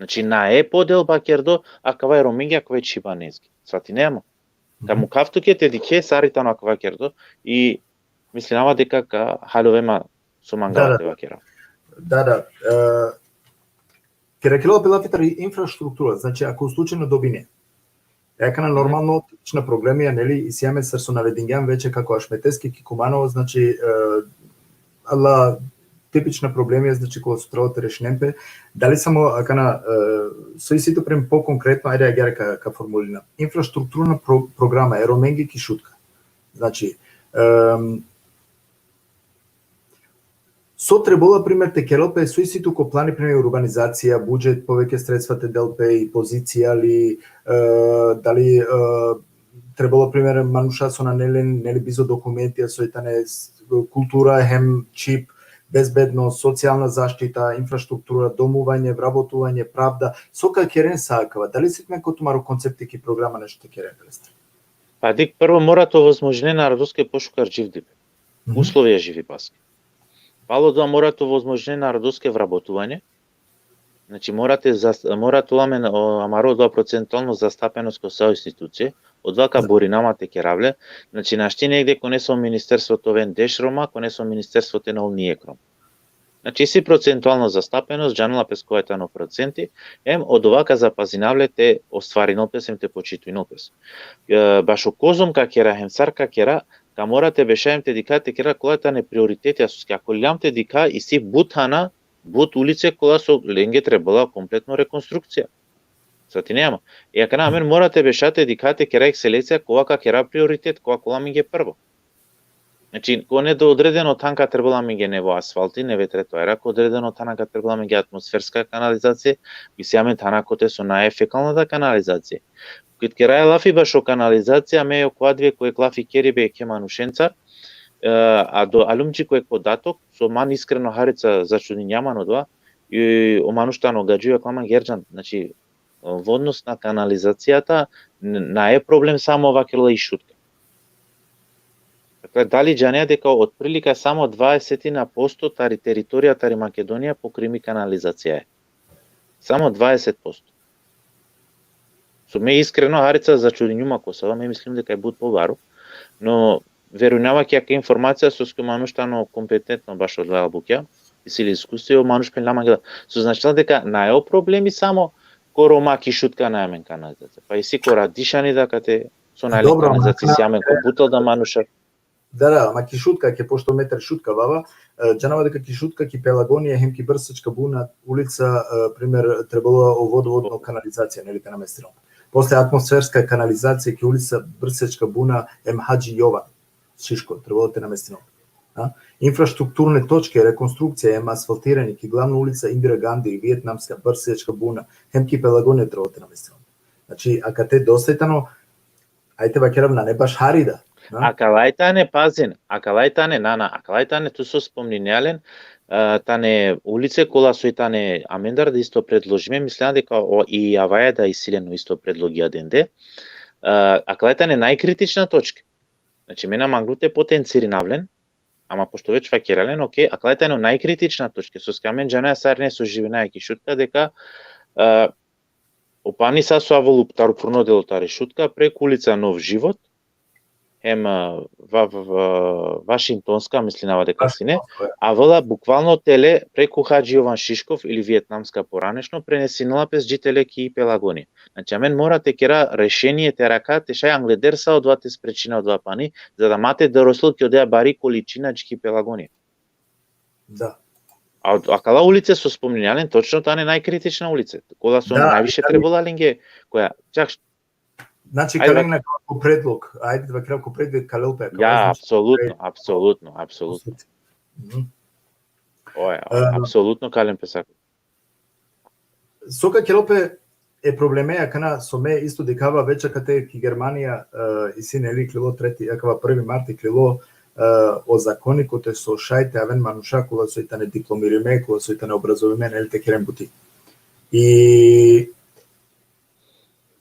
Znači, nae podelba kerdo, akava e Romenge, akava e Čhibanezge. Svatinea ma? Ka mukhav tuke te dikhe sar i tano akava kerdo i mislinava deka ka haljovea ma so mangava te vakerav. Da, da. E, kera kerela pe lafi tari infrastruktura, znači, ako slučajno dobine. E akana normalno tipična problemija, neli, isi amen sar so navedingjam veče kako Ašmeteske ki Kumanovo, znači, e, ala tipična problemija, znači, kola so trebela te rešinen pe. Dali samo akana, e, so isi tu prema pokonkretno, ajde, agjaar ka, ka formulina. Infrastrukturna pro-, programa e Romenge ki Šutka. Znači, em, so trebela, primer, te kerel pe, so isi tu ko plani, primer, urbanizacija, budžet, poveke sredstva te del pe i pozicija li, e, dali, e, trebela, primer, manuša so nane len, neli, bizo dokumentija, soj tane s-, kultura, hem čhib, bezbednost, socijalna zaštita, infrastruktura, domuvanje, vrabotuvanje, pravda, so ka keren sa akava, dali si tumen ko tumaro koncepti ki programa nešto te keren, Pelestar? Pa dik, prvo mora te ovozmožine narodoske pošukar dživdibe. Uslovija živibaske. Palo dova mora te ovozmožine narodoske vrabotuvanje. Znači, mora te zas-, mora te ovel amen, o, amaro dova procentualno zastapenost ko sa o institucije, odova ka borina ma te kerav le. Znači, našti negde ko neso ministerstvo te oven deš Roma, ko neso ministerstvo te na ol nijek Rom. Znači, isi procentualno zastapenost, džanela pes kova tano procenti, em odova ka zapazinav le te ostvarinel pes, em te počituinel pes. E, bašo kozom ka kera, hem sar ka kera, ka mora te beša hem te dikha te kera kola tane prioritetija, soske ako ljam te dikha, isi but thana, but ulice kola so lenge trebela kompletno rekonstrukcija. Svatinea ma? E akana amen mora te beša te dikha te kera jekh selekcija, kova ka kera prioritet, kova ka ovel amenge prvo. Znači, ko nedo odredeno than ka trebela amenge nevo asfalti, neve trotoara, ko odredeno than ka trebela amenge atmosferska kanalizacija, isi amen thana kote so nae fekalna da kanalizacija. Ked keraja lafi bašo kanalizacija, me okova dive ko jekh lafi keribe jekhe manušenca, e, a do-, aljum dži ko jekh podatok, so man iskreno harica začudingjam man odova, i o manuš tano gadži, vakerela man: Gerdžan, znači, vodnost na kanalizacijata n-, nae problem samo, vakerela, i Šutka. Dakle, dali džanea deka otprilika samo dvaesetina posto tari teritorija tari Makedonija pokrimi kanalizacija e? Samo dvaeset posto. So me iskreno harica začudingjum ma ko sa, me mislim deka e but pobaro, no verujnava ki jaka informacija, soske manuš tano kompetentno bašo odova bukja, isi le iskustvo, o manuš phenela mange da. So značila deka nae o problemi samo ko Roma ki Šutka nae amen kanalizacija. Pa isi ko Radišani da kate so nae le kanalizacija, isi amen ko butel da manuša. Da, da, ama ki Šutka, ke pošto me tari Šutka avava, e, džanava deka ki Šutka, ki Pelagonija, hem ki Brsečka buna ulica, e, primer, trebela o vodovodno kanalizacija, neli, te namestinel. Posle atmosferska kanalizacija ki ulica Brsečka buna, em Hadži Jovan Šiško, trebela te namestinel. A? Infrastrukturne točke, rekonstrukcija, em asfaltiranje ki glavna ulica Indira Gandhi, Vietnamska, Brsečka buna, hem ki Pelagonija trebela te namestinel. Znači, akate dosta i tano, ajde vakerav, nane baš hari da. Na? Akala i tane, pazin, akala i tane, na, na, akala i tane, tu so spomninea len, e, tane ulice kola so i tane amendar da isto predložime, mislinava deka o, i avaja da isi len o isto predlogija dende. E, akala i tane najkritična točke. Znači, me na manglu te potencirinav len, ama pošto već vakerela len, okej, akala i tane najkritična točke, soske amen džanaja sarine so živinaja ki Šutka deka, e, o pani sa so avol taro upurno delo tari Šutka, preku ulica Nov Život, hem, e, va-, va-, va-, Vašingtonska, mislinava deka sine, avela bukvalno tele preku Hadži Jovan Šiškov ili Vietnamska poranešno, prenesinela pes dži tele ki Pelagonija. Znači, amen mora te kera rešenie te rakha, te šaj angleder sa odova te sprečina odova pani, za da ma te dorosel ki odeja bari količina dži ki Pelagonija. Da. A od-, akala ulice so spomninea len, točno tane najkritična ulice. Kola so najviše trebela lenge, koja, čak š-, Znači, ka len na ko predlog, ajde da vakerav ko predlog, ka lel pe. Ja, apsolutno, apsolutno, apsolutno. Oja, apsolutno ka len pe sa. So ka kerel pe e probleme, akana so me isto dikhava veče kate ki Germanija, e, isi, neli, iklilo treti, akava prvi marti iklilo, e, o zakoni kote so šaj te aven manuša kola so i tane diplomirime, kola so i tane obrazovime, neli, te keren buti. I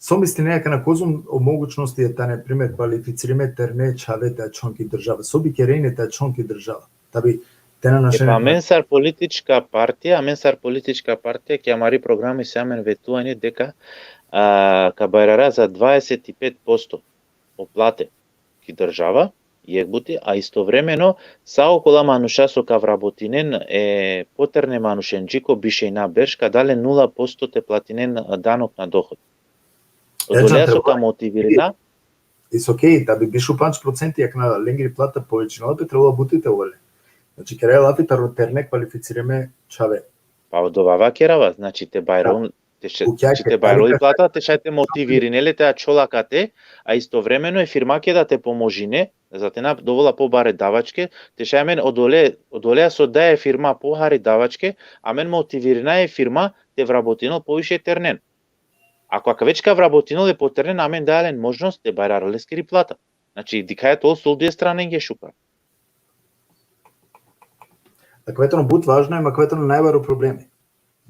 so misline akana kozom o mogućnosti e tane, primer, kvalificirime terne čhave te ačhon ki država. So bi kerejne te ačhon ki država. Tabi, Te na našen. E pa amen sar politička partija, amen sar politička partija, ki amari programi si amen vetuani deka a, ka bajrara za dvadeset i pet posto o plate ki država, jekh buti, a istovremeno sa okola manuša so ka vrabotinen e poterne manušen dži ko bišejna berš, ka dalen nula posto te platinen danok na dohod. Odolea so ka motivirina. It's okay, da bi biš u pandž procenti, akana lengiri plata povećinela pe, trebalo buti te ole. Znači, keraja lafi taro terne kvalificirime čhave. Pa odova vakerava, znači te bajron, te še, Ukja znači te ke bajrol i tari plata, te šaj te motivirinele te ačhol akate, a istovremeno e firma ke da te pomožine, za te na dovola pobare davačke, te šaj amen odole, odolea so da e firma pohari davačke, amen motivirina e firma te vrabotinol poviše ternen. Ako aka već ka vrabotinol e poternen, amen dajalen možnost te bajrarol leskiri plata. Znači, dikhaja te ol sol duj stranenge šukar. Akava tano but važno, em akava tano najbaro problemi.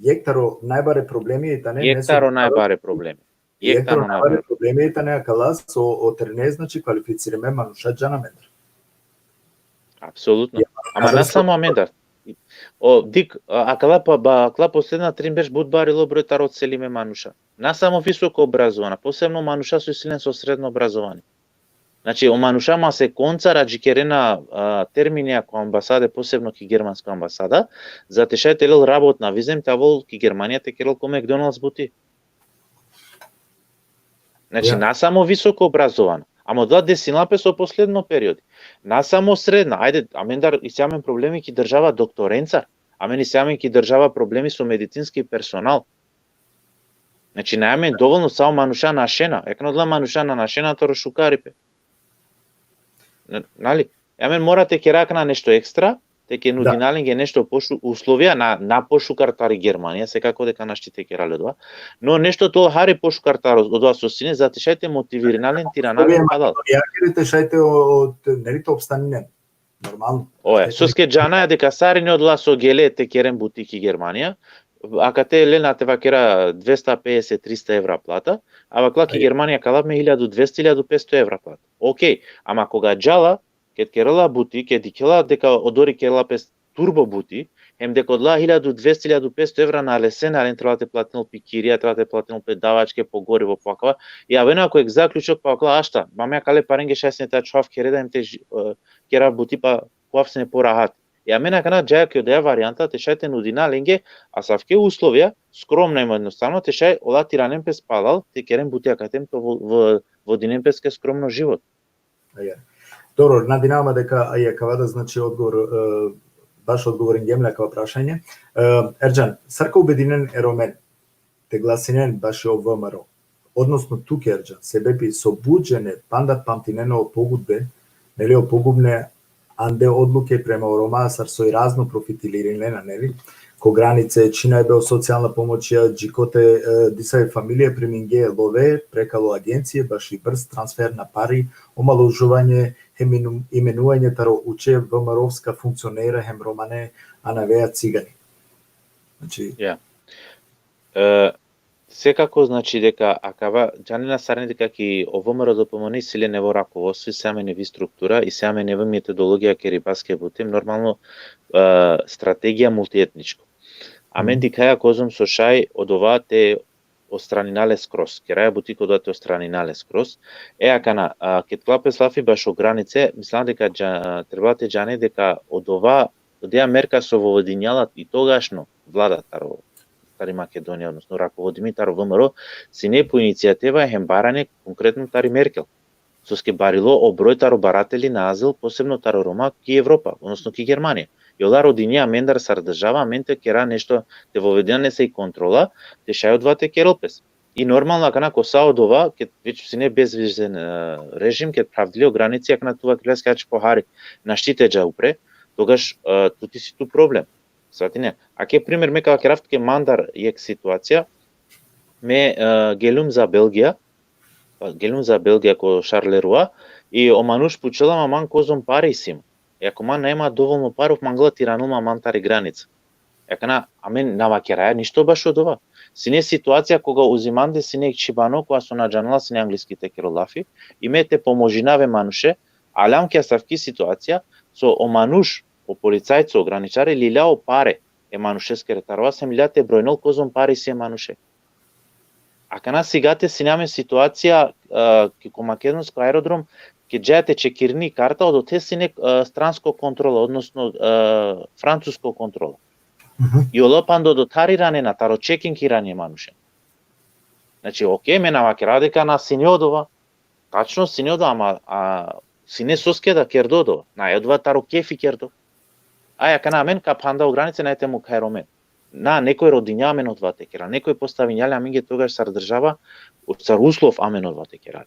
Jekh taro najbare problemi tane, Jekh taro najbare problemi. Jekh taro najbare. Problemi tane akala so o terne, znači, kvalificirime manuša džana amendar. Apsolutno. Ama na samo amendar. O, dik, a, akala pa, ba, akala posledna trin berš but barilo broj taro odselime manuša. Na samo visoko obrazovana, posebno manuša so isi len so sredno obrazovanje. Znači, o manuša masekoncar adžikerena, a, terminija ko ambasade, posebno ki germansko ambasada, za te šaj te lel rabotna viza em te avol ki Germanija te kerel ko McDonald's buti. Znači, Ja. Na samo visoko obrazovana. Ama odova desinela pe so posledno periodi. Na samo sredna, ajde, amendar isi amen problemi ki država doktorencar, amen isi amen ki država problemi so medicinski personal. Znači, na amen dovolno, sa o manuša našena, akana odla manuša na našena taro šukaripe. N-, nali? Amen mora te kera akana nešto ekstra, te ke nudina lenge nešto pošu-, uslovija na, na pošukar tari Germanija, sekako deka našti te kera le odova. No nešto to hari pošukar taro odova so sine, za te šaj te motivirina len te irana len palal. Ja, te šaj te o, o, te, neli, te opstaninen. Normalno. Oja, soske džanaja deka sarine odla so gele te keren buti ki Germanija, akate lena te vakera dvesta pedeset, trista evra plata, a akala ki Germanija ka lav me hiljadu dvesta, hiljadu petsto evra plata. Okej, ama koga džala, ked kerela buti, ked dikhela deka odori kerela pes turbo buti, hem deka odla hiljadu dvesta, hiljadu petsto evra na lesena len, trebela te platinol pe kirija, trebela te platinol pe davačke, po gorivo, po akava, i avena ko ek zaključok, pa akala, ašta, ma me akale parenge šaj sine te ačhovav khere da hem te ž-, e, kerav buti, pa kovav sine porahat. I amen akana džaja ki odoja varijanta te šaj te nudina lenge asavke uslovija, skromna hem jednostavno, te šaj ola te iranen pes palal, te keren buti akate hem te vo-, vo-, vodinen pes ke skromno život. Aja. Dobro, nadinava ma deka, aja, akava da, znači, odgovor, e, baš odgovoringjem le akava prašanje. E, Erdžan, sar ka ubedinen e Romen te glasinen baši o V M R O? Odnosno tuke, Erdžan, sebepi so but džene panda pamtinena o pogudbe, neli, o pogubne ande odluke prema o Roma, sar so i razno profilirinena, neli, ko granice, čhinajbe o socijalna pomoćija, dži kote, e, disave familije priminge love prekalo agencije, baši brz transfer na pari, omalovažuvanje, hem inu-, imenuvanje taro uče V M R-ovska funkcionera hem romane, a na vea cigani. Znači, Ja. E, sekako, znači, deka akava, džanena sarine deka ki o V M R O D P M N isi le nevo rakovodstvo, isi amen nevi struktura, isi amen nevi metodologija keribaske buti, normalno, e, strategija multietničko. Amen dikhaja kozom so šaj odova te ostranina le skroz. Keraja buti ko odova te ostranina le skroz. E, akana, a, ked kela pes lafi bašo granice, mislam deka dža-, treba te džane deka odova, odeja merka so vovodinjala i togašno vlada taro, tari Makedonija, odnosno rakovodimi taro V M R O, sine po inicijativa hem barane konkretno tari Merkel. Soske barilo o broj taro barateli na azil, posebno taro Roma ki Evropa, odnosno ki Germanija. I ola rodinja amendar sar država, amen te kera nešto, te vovedina nesaj kontrola, te šaj odova te kerel pes. I normalno, akana ko sa odova, ked već sine bezvizen, e, režim, ked pravdile o granici, akana tu vakerela leske ač pohari, našti te dža upre, togaš, e, tu ti si tu problem. Svatine. Ake primer, me ka vakerav tuke mandar jekh situacija, me, e, geljum za Belgija, pa geljum za Belgija ko Charleroi, i o manuš pučela ma man kozom pari isi ma. I ako man nema dovolno pari, ov mangela te iranel ma man tari granica. Akana, amen na vakeraja ništo bašo odova. Sine situacija koga uzi mande sine jekh čhibano, kova so na džanela sine angleski te kerel lafi, i me te pomožinav e manuše, aljam ki asavki situacija, so o manuš o policajco, o graničari, lilja o pare e manušeskere, taro adava sem lilja te brojnol kozom pare isi e manuše. Akana sigate sine amen situacija, e, ki ko makedonsko aerodrom, ke džaja te čekirini karta, odote sine, e, stransko kontrola, odnosno, e, francusko kontrola. Mhm. I ola panda odotar iranena, taro checking irane e manušen. Znači, okej, me na vakerav deka na sine odova. Tačno sine odova, ama, a, sine soske da kerdo odova. Na e odova taro kefi kerdo. Aj, akana amen ka phanda o granice, naj te mukha e Romen. Na, nekoj rodinja amen odova te kera, nekoj postavinja le amenge togaš sar država, sar uslov amen odova te kera.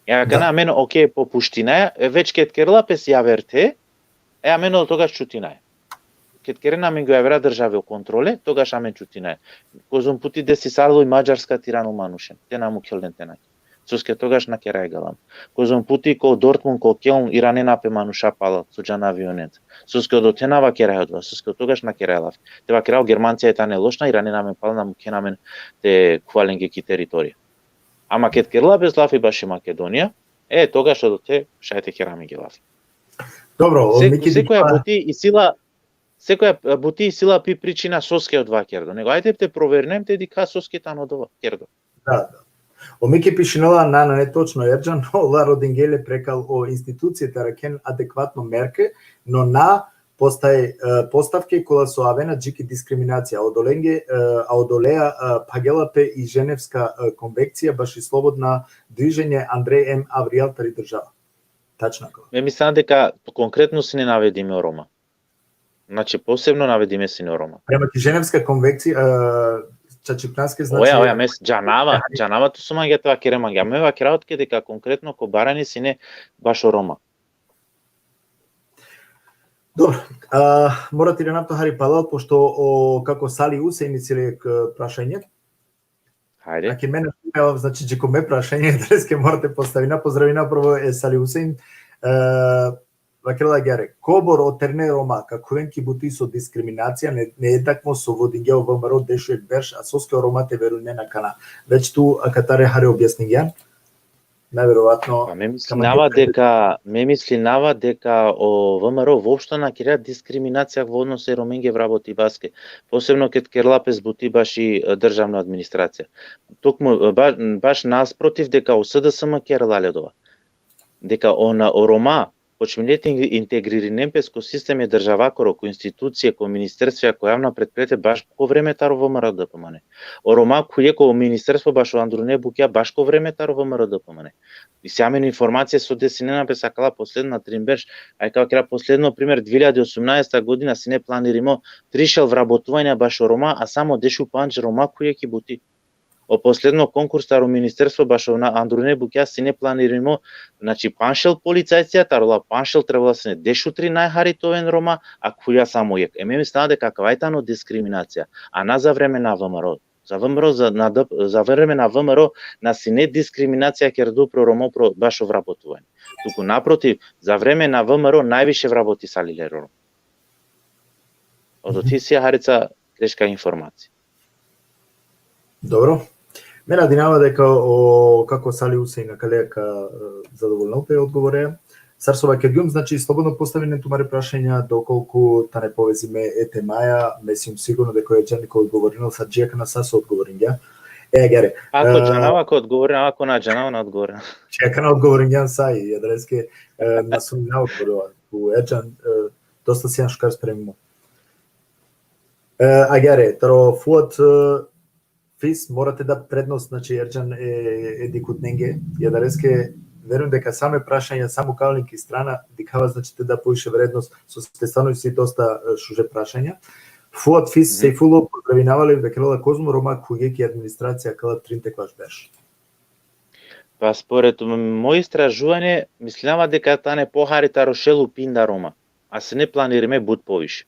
E, akana Da. amen, okej, popuštinaja, e, već ked kerela pes javerte, e, amen odotogaš čutinaja. Ked kerena amenge o javera države o kontrole, togaš amen čutinaja. Kozom puti desisalo i Mađarska te iranol manušen, te na mukhel len te na. Soske togaš na keraja galam. Kozom puti ko Dortmund, ko Köln, iranena pe manuša palal, so džana avionenca. Soske odote na vakeraja odova, soske togaš na keraja lafi. Te vakeraja o Germancija tane lošna, iranena amen palal, na mukhena amen te khuva lenge ki teritorija. Ama ked kerela pes lafi baši Makedonija, e, togaš odote šaj te kera amenge lafi. Dobro, o Se-, Miki sekoja dikha- buti isi la, sekoja, e, buti isi la pi pričina soske odova kerdo. Nego ajde te proverinem, te dikha soske tano odova kerdo. Da, da. O Miki pišinela: na, na, nane točno, Erdžan, ola rodingje le prekal o institucije te arakhen adekvatno merke, no na postaj, e, postavke kola so avena dži ki diskriminacija. Odolenge, e, a odolea, e, phagela pe i Ženevska, e, konvekcija baši slobodna dviženje andre em avrijal tari država. Tačno akava. Me mislinav deka konkretno sine navedime o Roma. Znači, posebno navedime sine o Roma. Prema ki Ženevska konvekcija, e, čačipnaske, znači... Oja, oja, me s-, džanava, džanava tu so mangea te vakere mange. A me vakerav tuke deka konkretno ko barani sine bašo Roma. Dobro, a, mora te irinav tu hari palal, pošto o, kako Sali Usein isi le jekh, e, prašanje. Hajde. Aki mene, znači, dži ko me prašanje, adaleske mora te postavina, pozdravina prvo e Sali Usein, e, vakerela agjaar: kobor o terne Roma ka khuven ki buti so diskriminacija, ne, neednakvo so vodingja o V M R O dešujekh berš, a soske o Roma te verujnen akana. Već tu akatar hari objasningjan. Najverovatno... Pa me mislinava deka, me mislinava deka o V M R O voopšto na kerea diskriminacija vo odnos e Romenge vrabotibaske, posebno ked kerela pes buti baši, e, državna administracija. Tokmu, e, ba-, baš nasprotiv, deka o S D S M kerela le odova. Deka o na-, o Roma počmile te in-, integririnen pes ko sistemi e državakoro, ko institucije, ko ministerstvija, ko javna pretprijetija, baš ko vreme taro V M R O D P M N. O Roma khuvle ko ministerstvo bašo andrune bukja baš ko vreme taro V M R O D P M N. Isi amen informacije so desinena pes akala posledna trin berš, aj ka vakera posledno primer, dve hiljadi osumnaesta godina sine planirimo trišel vrabotuvanja bašo Roma, a samo dešupandž Roma khuvle ki buti. O posledno konkurs taro ministerstvo bašo na andrune bukja sine planirimo, znači, panšel policajcija, taro ola panšel trebela sine dešutrin najhari te oven Roma, a khuvlja samo jekh. E, me mislinava deka akava i tano diskriminacija, a na za vreme na V M R O. Za V M R O, za, na D-, za vreme na V M R O na sine diskriminacija kerdo pro Roma, pro bašo vrabotuvanje. Tuku naprotiv, za vreme na V M R O najviše vrabotisali le Roma. Odote isi harica greška informacija. Dobro. Me nadinava deka o, kako Sali Usein akale ka, e, zadovoljnol pe odgovore. Sar so vakergjum, znači, slobodno postavinen tumare prašanja, dokolku tane povezime e temaja, me sijum sigurno deka o Erdžan ka odgovorinel sa dži akana sa so odgovoringja. E, agjaar. Ako E, džanava ka odgovorinava, ako na džanava na odgovorinava. Dži akana odgovoringjan sa i, adaleske, e, na sumnjinav odgovorinava. Tu Erdžan, e, dosta sijan šukar spremimo. E, agjaar, taro Fuat, e, Fis, mora te da prednost, znači, Erdžan, e, e dikhutnenge, i adaleske verujum deka same prašanja, samo kavling ki strana, dikhava, znači, te da poviše vrednost, soske stvarno isi dosta, e, šuže prašanja. Fuat Fis, Mhm. Sejfulo, pozdravinava le, vakerela: kozom Roma khuvge ki administracija akala trin te kvaš berš? Pa spored m-, moje istražuvanje, mislinava deka tane pohari taro šel u pinda Roma, a sine planirime but poviše.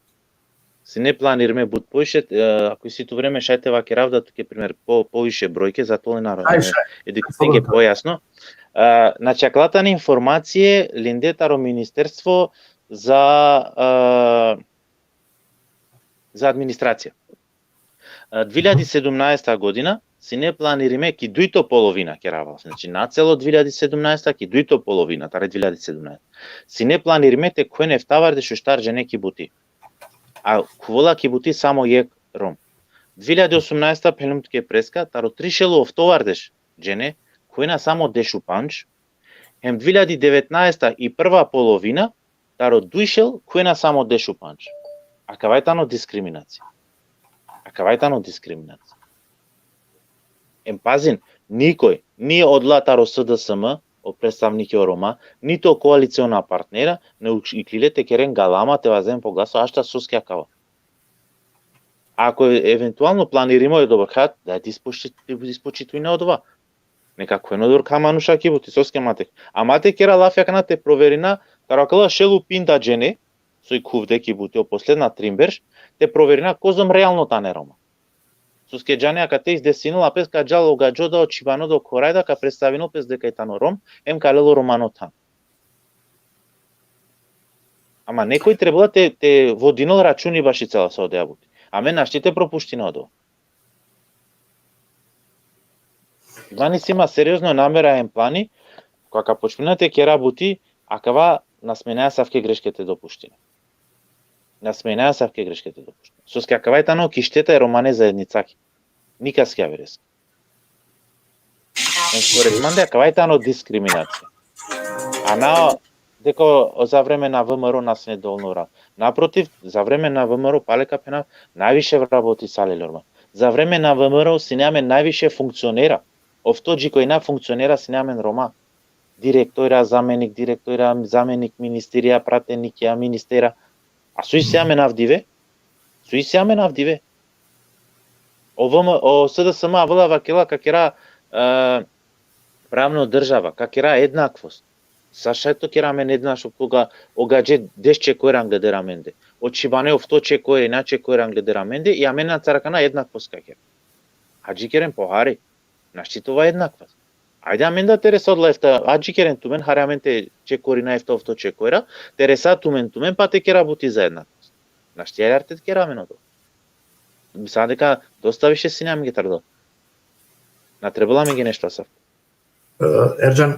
Sine planirime but poviše, e, ako isi tu vreme, šaj te vakerav da tuke primer po, poviše brojke, za te ovel na, Aj, e, šaj, e dikhutnenge slobodno. Pojasno. E, znači, akala tane informacije linde taro Ministerstvo za, e, za administracija. E, dve hiljadi sedumnaesta godina, sine planirime ki dujto polovina keraval. Znači, na celo dve hiljade sedamnaesta, ki dujto polovina, tari dve hiljade sedamnaesta. Sine planirime te khuven eftavardeš u štar džene ki buti. A khuvela ki buti samo jekh Rom. Dve hiljade osamnaesta phenum tuke preska, taro trišel u oftovardeš džene, khuvena samo dešupandž, hem dve hiljade devetnaesta i prva polovina, taro dujšel, khuvena samo dešupandž. Akava i tano diskriminacija. Akava i tano diskriminacija. Em pazin, nikoj, ni odola taro S D S M, o predstavnike o Roma, nito koaliciona partnera, ne uč-, iklile te keren galama, te vazen po glaso, ašta soske akava. Ako eventualno planirimo e dobro khat, da dispoči-, dispočitujna odova. Neka khuven odobor kha manuša ki buti, soske ma te. Ama te kera lafi akana te proverina, taro akala šel u pinda džene, soj khuvde ki buti o posledna trin berš, te proverina kozom realno tane Roma. Soske džane akate izdesinela pes ka džal o gadžo da, o čhibano da, o khoraj da, ka predstavinel pes deka i tano Rom, em ka lel o romano than. Ama nekoj trebela te, te vodinel računi baši cela sa odoja buti. Amen našti te propuština odova. Mani si ma seriozno namera em plani, koga ka počmina te kera buti, akava na smenaja asavke greške te dopuština. Na smenaja asavke greške te dopuština. Soske akava i tano ki šteta e romane zaednicake. Nikaske avereske. Em spored mande, akava i tano diskriminacija. A na deka o, za vreme na V M R O na sine dovolno ura. Naprotiv, za vreme na V M R O, pale ka phena, najviše vraboti sale lorma. Za vreme na V M R O sine amen najviše funkcionera. Ofto dži koj na funkcionera sine amen Roma. Direktora, zamenik direktora, zamenik ministerija, pratenikija, ministera. A so isi amen avdive? So isi amen avdive? O V M, o S D S M avela vakela ka kera, e, pravno država, ka kera ednakvost. Sa šaj to kera amen ednakvost, koga o gadže deš čekojra angleder amende. O čhibane ofto čekojra, na čekojra angleder amende, i amen na carakana ednakvost ka kera. Adžikeren pohari. Našti te ova ednakvost. Ajde amen da te resa odola efta, adžikeren tumen, hari amen te čekorina efta ofto čekojra, te resa tumen, tumen, pa te kera buti za ednakvost. Našti ajar te kera amen odola. Mislam deka dosta više sine amenge taro odola. Na trebela amenge nešto asavko. E, Erdžan,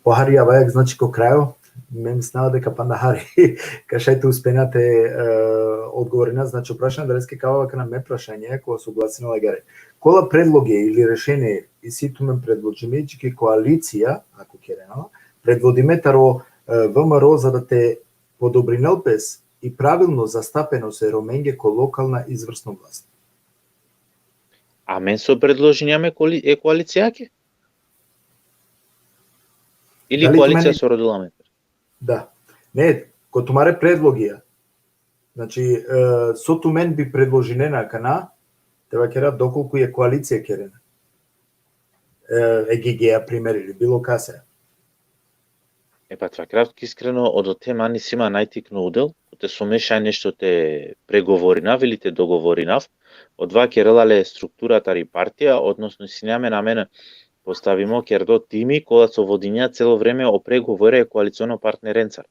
pohari avajak, znači, ko krajo, me mislinava deka panda hari ka šaj te uspena te, e, odgovorina, znači, o prašanje, adaleske ka ava akana me prašanje, kola so glasinela agjaar. Kola predloge ili rešenie isi tumen predložime, dži ki koalicija, ako kerena, predvodime taro, e, V M R O za da te podobrinel pes i pravilno zastapenost e Romenge ko lokalna izvršna vlast? Amen so predložinjam e koali-, e koalicijake? Ili dali koalicija tumen so rodela amen? Da. Ne, ko tumare predlogija. Znači, e, so tumen bi predložinena akana, te vakera dokolku e koalicija kerena. E, e G G-a primer ili bilo kase. E pa, te vakerav iskreno, odote man isi ma najtikno udel, kote so me šaj nešto te pregovorinav ili te dogovorinav, odova kerela le struktura tari partija, odnosno sine amen, amen postavimo kerdo timi, kola so vodinja celo vreme o pregovore e koaliciono partnerencar.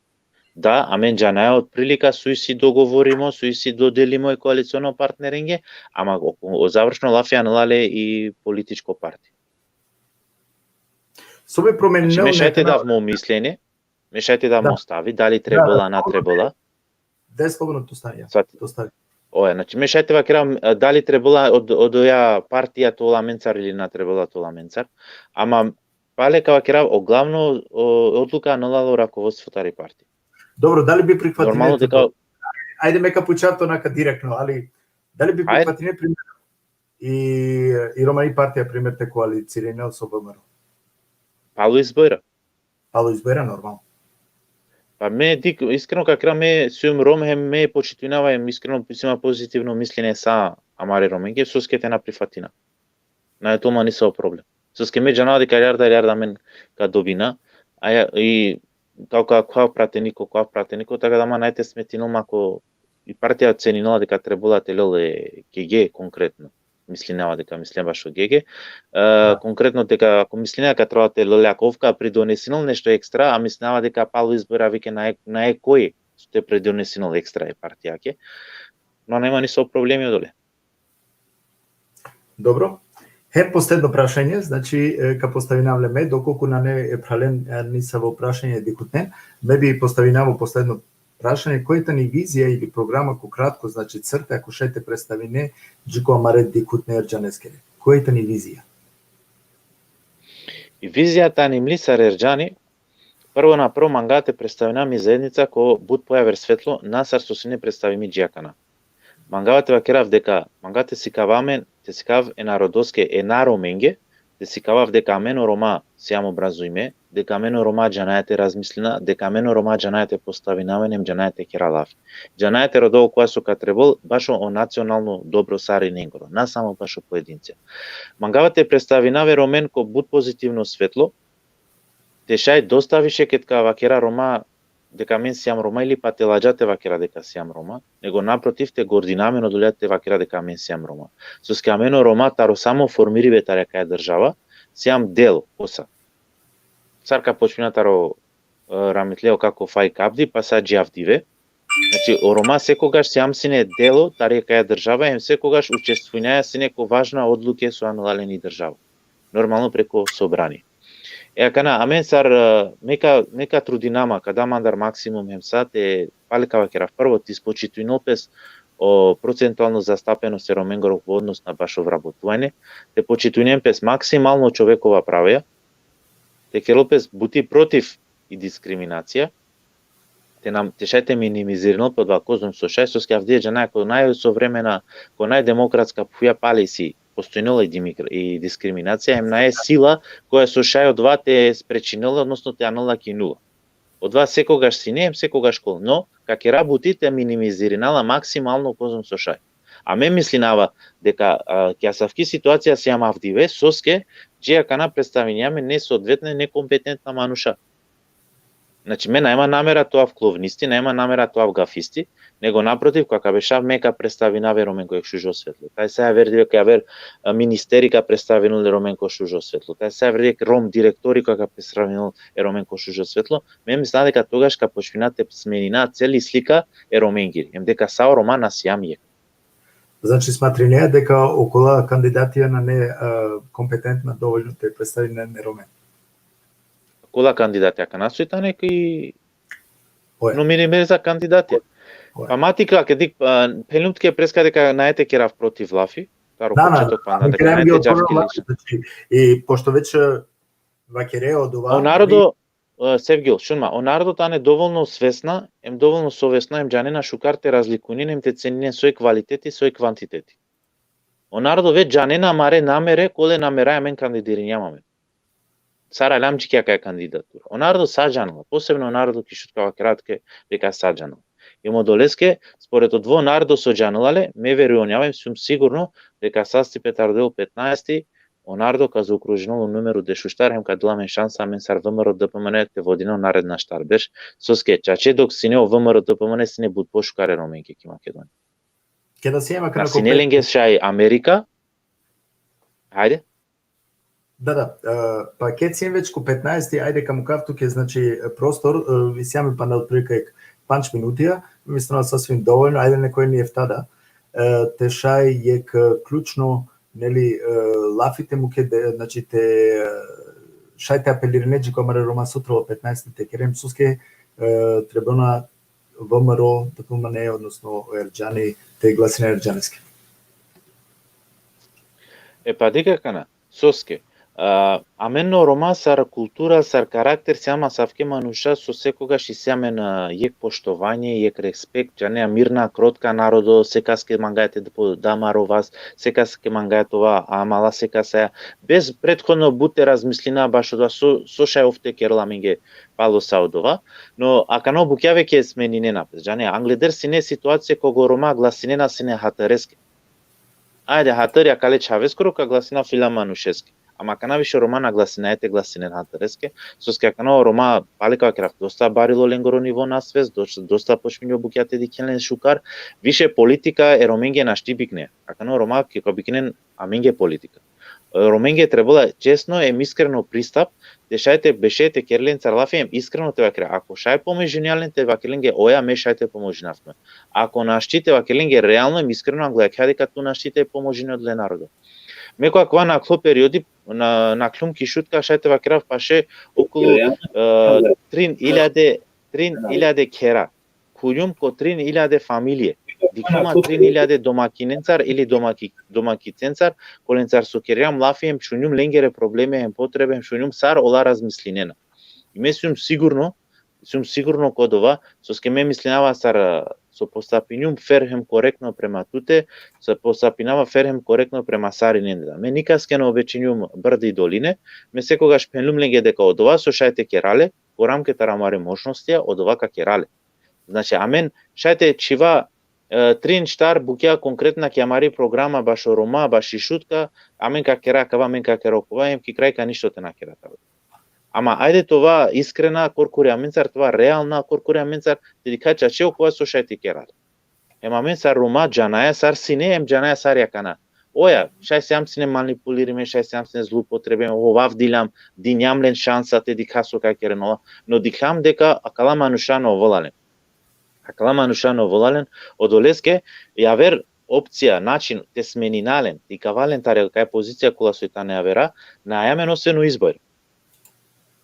Da, amen džanaja otprilika so isi dogovorimo, so isi dodelimo e koaliciono partnerenge, ama o, o završno lafi anela le i političko partija. So bi promenilo. Znači, me šaj te dav mo mislenje, me šaj te dav mo stavi, dali trebela, na trebela. Da, slobodno te ostavi, ja. Te ostavi. Oja, znači, me šaj te vakerav, e, dali trebela od, odoja partija te ovel amencar ili na trebela te ovel amencar. Ama pale ka vakerav, o glavno, o, odluka anela le o rakovodstvo tari partija. Dobro, dali bi prihvatine? Normalno deka. Ajde, me ka pučav to naka direktno, ali dali bi prihvatine primer i, i romani partija primer te koalicirinel so V M R O? Palo izbora. Palo izbora, normalno. Pa me dik, iskreno ka vakerav, me sijum Rom, hem me počitujnava, hem iskreno si ma pozitivno mislenje sa amare Romenge, soske te na prifatina. Nane tu ma nisavo problem. Soske me džanava deka ljarda, ljarda amen ka dobina, a ja, i kao ka, kao prateniko, kao prateniko, taka da ma nane te smetinel ma ako i partija oceninela deka trebela te lel e G G konkretno. Mislinava deka mislen bašo G G. E, konkretno deka ako mislinava deka trebela te lel, ako ov ka pridonesinel nešto ekstra, a mislinava deka palo izbora vike nane, nane koj so te pridonesinel ekstra e partijake. No, nema nisavo problemi odole. Dobro. Hem posledno prašanje, znači, e, ka postavinav le me, dokolku nane e phralen, e, nisavo prašanje dikhutne, me bi postavinavo posledno prašanje, koja tani vizija ili programa ko kratko, znači, crte, ako šaj te predstavine, dži ko amare dikhutne Erđaneskere. Koja tani vizija? I vizija tani mli sar Erđani, prvo na prvo mangava te predstavinav mi zaednica ko but pojaver svetlo, na sar so sine predstavimi dži akana. Mangava te vakerav deka, mangava te sikav amen, te sikav e narodoske, e na Romenge, te sikavav deka amen o Roma sijam obrazuime, deka amen o Roma džanaja te razmislina, deka amen o Roma džanaja te postavina amen, em džanaja te kera lafi. Džanaja te roda okova so ka trebol, bašo o nacionalno dobro sarinengoro, na samo bašo poedincija. Mangava te predstavinav e Romen ko but pozitivno svetlo, te šaj dosta više ked ka vakera Roma, deka amen sijam Roma ili pa te ladža te vakera deka sijam Roma, nego naprotiv te gordina amen odolea te vakera deka amen sijam Roma. Soske amen o Roma taro samo formiribe tari akaja država, sijam delo, kosa. Sar ka počmina taro, e, rahmetlija o kako Faik Abdi, pa sa dži avdive. Znači, o Roma sekogaš sijam sine delo tari akaja država, em sekogaš učestvujnaja sine ko važna odluke so anela len i država. Normalno preko sobrani. E akana, amen sar, e, me ka, me ka trudinama, ka da mandar maksimum hem sa te, pale ka vakerav, prvo, te ispočitujnol pes o procentualno zastapenost e Romengoro ko odnos na bašo vrabotuvanje, te počitujnen pes maksimalno čovekova pravija, te kerol pes buti protiv i diskriminacija, te nam, te šaj te minimizirinol pe odova kozom so šaj, soske avdive džanaja ko najsovremena, ko najdemokratska phuja pale isi postojnela i dimikr-, i diskriminacija, em nae sila koja so šaj odova te sprečinela, odnosno te anela ki nula. Odova sekogaš sine, em sekogaš ka ol. No, ka kera buti te minimizirina la maksimalno kozom so šaj. A me mislinava deka, a, ki asavki situacija sijam avdive, soske dži akana predstavinjam nesodvetna, nekompetentna manuša. Znači, me najma namera te ovav klovnisti, najma namera te ovav gafisti, nego naprotiv, kaka bešav me ka predstavinav e Romen ko jekh šužo svetlo. Taj sa aver, ka aver, a, ministeri ka predstavinol e Romen ko šužo svetlo. Taj sa aver jekh Rom direktori ka predstavinol e Romen ko šužo svetlo. Me mislinava deka togaš ka počmina te smenina celi slika e Romengiri. Em deka sa o Roma na sijam jekh. Znači, smatrinea deka okola kandidatija nane, e, kompetentna dovoljno te predstavinen e Romen. Kola kandidatija, akana soj tane ki Oja. Nominime za kandidatija. Oja. Pa ma ti ka, kedi, a, phenlum tuke preska deka nae te kerav protiv lafi, taro Da, da, početok panda, da, deka kerav nae bi te otvoreno džavkeliš. lafi, znači, i pošto već, e, vakerea odova, O narodo, e, Sevgjol, šun ma, o narodo tane dovolno svesna, em dovolno sovesna, em džanena šukar te razlikujnen, em te ceninen soj kvaliteti, soj kvantiteti. O narodo već džanena amare namere, kole nameraja amen kandidirinjam amen. Sar aljam dži ki akaja kandidatura. O narodo sa džanela, posebno o narodo ki Šutka, vakerav tuke deka sa džanela. Em odoleske, spored odova o narodo so džanela le, me verujnava em sum sigurno deka sastipe taro dujhil petnaesti, o narodo ka zaokružinol o numeru dešuštar, hem ka del amen šansa amen sar V M R O D P M N te vodina o naredna štar berš, soske čače dok sine o V M R O D P M N sine but pošukar e Romenge ki Makedonija. Keda siem akana Ka sine lenge šaj Amerika, hajde. Da, da, e, pa ked siem već ko petnaesti, ajde ka mukav tuke, znači, prostor, e, isi amen pana otprilike pandž minutija, mislim da sasvim dovoljno, ajde nekoj ni efta da, e, te šaj jekh, e, ključno, neli, e, lafi te muke de, znači te, e, šaj te apelirine dži ko amare Roma sutra o petnaesti te keren, soske, e, trebona V M R O, P P M N, odnosno o Erđani, te glasinen Erđaneske. E pa dikh akana, soske, a, amen o Roma sar kultura, sar karakter, sijam asavke manuša so sekogaš isi amen, a, jekh poštovanje, jekh respekt, džanea, mirna, krotka narodo, sekaske mangaja te po-, da amaro vas, sekaske mangaja te ova amala sekasaja, bez prethodno but te razmislina bašo odova so, so šaj ov te kerel amenge palo sa odova, no akana o bukja veke smeninena pes, džanea, angleder sine situacija koga o Roma glasinena sine hatreske. Ajde, hater i akale čhaveskoro, ka glasina fila manušeske. Ama akana više o Roma na glasinaja te glasinen hatreske, soske akana o Roma, pale ka vakerav, dosta barilo lengoro nivo na svest, dosta, dosta počminjo bukja te dikhen len šukar, više politika e Romenge našti bikne. Akana o Roma ke ka biknen amenge politika. E, Romenge trebela česno em iskreno pristap, te šaj te beše te kere lencar lafi em iskreno te vakere. Ako šaj pomožinea len, te vakere lenge, oja, me šaj te pomožinav tumen. Ako našti, te vakere lenge realno em iskreno, anglo jakha deka tu našti te pomožine odole narodo. Me ko akava nakhlo periodi, na, nakhlum ki Šutka, šaj te vakerav paše okolo, e, trin iljade, trin iljade khera. Khuljum ko trin iljade familije. Dikhlum trin iljade domakinencar ili domaki-, domakicencar, kolencar so kergjam lafi hem šunjum lengere probleme hem potrebe hem šunjum sar ola razmislinena. I me sijum sigurno, sijum sigurno ko dova, soske me mislinava sar, e, so postapinjum fer hem korektno prema tute, so postapinava fer hem korektno prema sarinende. Me nikaske na obečinjum brdi doline, me sekogaš phenlum lenge deka odova so šaj te kera le, ko ramke taro amare možnostija, odova ka kera le. Znači, amen šaj te čhiva, e, trin štar bukja konkretna ki amari programa bašo Roma, baši Šutka, amen ka kera kava, amen ka kera kova, hem ki kraj ka ništo te na kera taro. Ama ajde te ova iskrena korkori amencar, te ova realna korkori amencar, te dikha čače okova so šaj te kera le. Hem amen sar Roma džanaja sar sine, hem džanaja sar i akana. Oja, šaj sijam sine manipulirime, šaj sijam sine zloupotrebe, ovav diljam, dinjam len šansa te dikha so ka keren ola. No dikhljam deka akala manuša na ovola len. Akala manuša na ovola len, odoleske javer opcija, način te smenina len, te ikava len tari kaj pozicija kola soj tane javera, nane amen osven o izbori.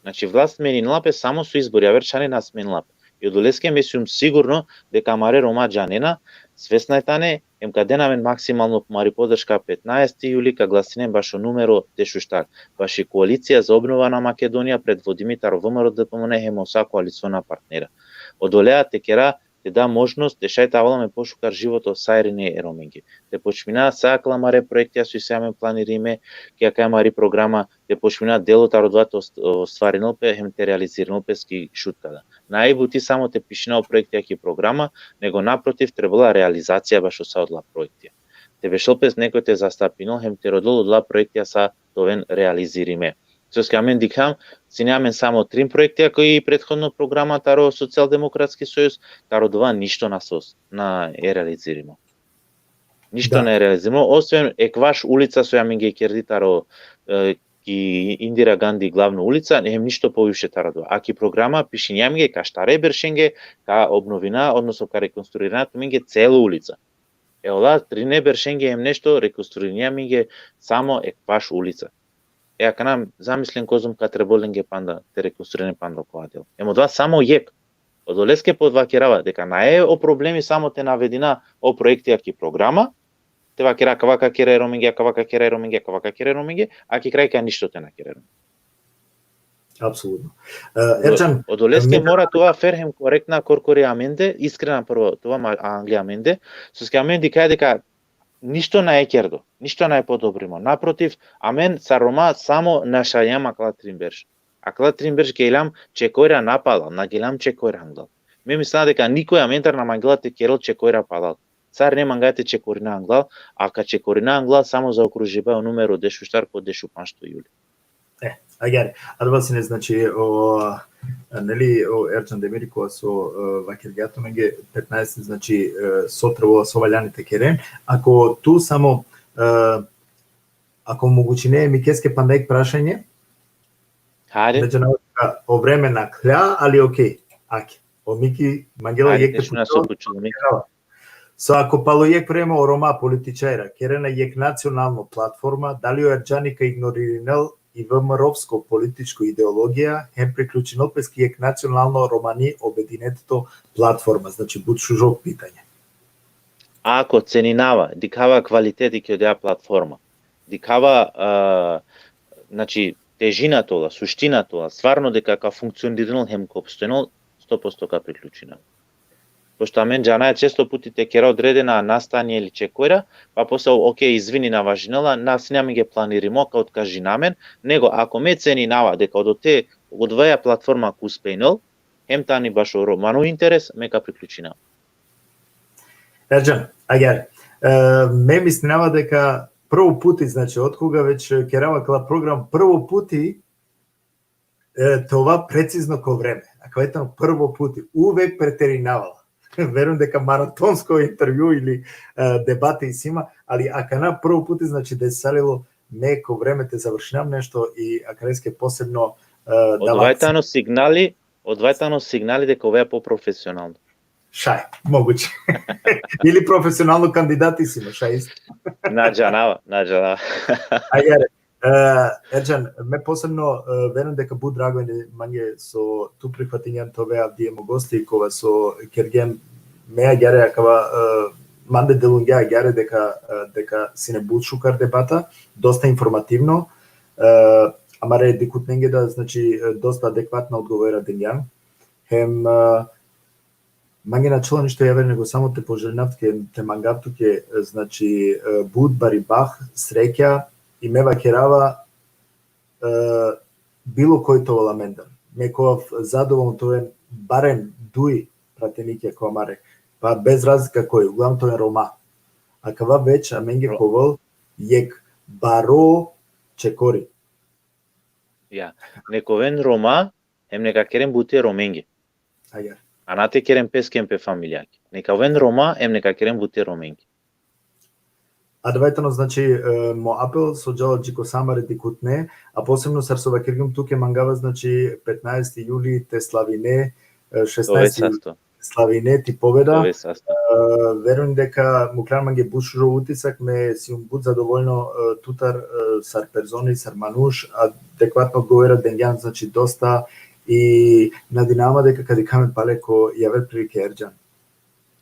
Znači, vlast smeninela pe samo so izbori, javer čhane na smeninela pe. I odoleske me sijum sigurno deka amare Roma džanena, svesna i tane, hem ka den amen maksimalno amari podrška petnaesti juli, ka glasinen bašo numero dešuštar, baši Koalicija za obnova na Makedonija, predvodimi taro V M R O D P M N hem o sa koaliciona partnera. Odolea te kera, te da možnost te šaj te avol amen pošukar životo sa irine e Romenge. Te počmina sa akala amare proektija so isi amen planirime, ki akaja amari programa, te počmina delo taro dova te ost-, ostvarinel pe hem te realizirinel pe ki Šutka da. Nane buti samo te pišina o proektija ki programa, nego naprotiv trebela realizacija bašo sa odola proektija. Te bešel pe nekoj te zastapinel hem te rodel odola proektija sa te oven realizirime. Soske amen dikhljam, sine amen samo trin proektija ki prethodno programa taro Socijaldemokratski sojuz, taro dova ništo na sos, na e realizirimo. Ništo na e realizirimo, osven ekvaš ulica so amenge kerdi taro, e, ki Indira Gandhi glavno ulica, hem ništo poviše taro dova. A ki programa pišinja amenge ka štare beršenge ka obnovina, odnosno ka rekonstruirina tumenge celo ulica. E ola trine beršenge hem nešto rekonstruirinja amenge samo ekvaš ulica. E akana zamislin kozom ka trebol lenge panda te rekonstruirinen panda okova delo. Hem odova samo jekh. Odoleske podvakerava deka nane o problemi samo te navedina o proektija ki programa, te vakera kava ka kera e Romenge, kava ka kera e Romenge, kava ka kera e Romenge, a ki kraj ka ništo te na kera e Romenge. Apsolutno. E, Erčan, odoleske mora te ova fer hem korektna korkori amende, iskrena prvo te ova ma-, angli amende, soske amen dikhaja deka ništo nane kerdo, ništo nane podobrimo. Naprotiv, amen sar Roma samo našavgjam akala trin berš. Akala trin berš geljam čekojra napalal, na geljam čekojra anglal. Me mislinav deka nikoj amentar na mangela te kerel čekojra palal. Sar ne mangaja te čekorina anglal, a ka čekorina anglal samo zaokružiba o numero dešuštar ko dešupanšto juli. E, agjaar, adava sine, znači, o, neli, o Erčan Demiri, kova so, e, vakergja tumenge petnaesti, znači, e, so trebela, so valjani te keren. Ako tu samo, e, ako mogućine, Mikeske panda jekh prašanje. Hajde. Znači, na, o vreme nakhlja, ali okej, ake. O Miki mangela jekh te pučel. So ako palo jekh vreme o Roma političarja kerena jekh nacionalno platforma, dali o Erdžani ka ignoririnel i V M R-ovsko političko ideologija, hem priključinel pes ki jekh nacionalno romani obedinetito platforma? Znači, but šužo pitanje. Ako ceninava, dikhava kvaliteti ki odoja platforma, dikhava, a, znači, težina tola, suština tola, stvarno deka ka funkcionirinel hem ka opstojnel, sto posto ka priključina. Pošto amen džanaja često puti te kera odredena nastanja ili čekojra, pa posle, okej, izvini, na važinela, na sine amenge planirimo, ka otkažina amen, nego ako me ceninava deka odote, odovaja platforma ka uspejnel, hem tani bašo romano interes, me ka priključina. Erčan, agjaar, e, me mislinava deka prvo puti, znači, otkoga već kerava akala program, prvo puti, e, te ova precizno ko vreme. Akava tano prvo puti, uvek preterinava. Verujam deka maratonsko intervju ili, e, debata isi ma, ali akana prvo puti, znači, desalilo me ko vreme te završinav nešto i akareske posebno, e, da. Odova tano signali, odova tano signali deka ovaja poprofesionalno. Šaj, moguće. Ili profesionalno kandidati si, no šaj isto. Na džanava, na džanava. Agjaar, e, Erdžan, me posebno, e, verujam deka but drago e mange so tu prihvatingjan te ove avdive mo gosti, kova so kergjem me agjaar akava, e, mande delungja agjaar deka, e, deka sine but šukar debata, dosta informativno, e, amare dikhutnenge da, znači, e, dosta adekvatna odgovora dingjan. Hem, e, mange na ačhola ništo javer nego samo te poželinav tuke, te mangav tuke, e, znači, e, but baribaht, sreća, i me vakerava, e, bilo koj te ovel amendar. Me ka ovav zadovoljno te oven barem duj pratenikja ko amare, pa bez razlika koj, uglavnom te oven Roma. Akava več amenge ka ovel jekh baro čekori. Ja, neka oven Roma, em neka keren buti e Romenge. Agjaar. A na te keren peske em pe familijake. Neka oven Roma, em neka keren buti e Romenge. Adava tano, znači, e, mo apel so džala dži ko sa amare dikhutne, a posebno sar so vakergjum tuke, mangava, znači, petnaesti juli te slavine, e, šesnaesti juli te slavine ti pobeda. E, verujam deka mukhljan mange but šužo utisak, me sijum but zadovoljno, e, tutar, e, sar personi, sar manuš, adekvatno odgovora dengjan, znači, dosta, i nadinava ma deka ka dikha amen pale ko javer prilike, Erdžan.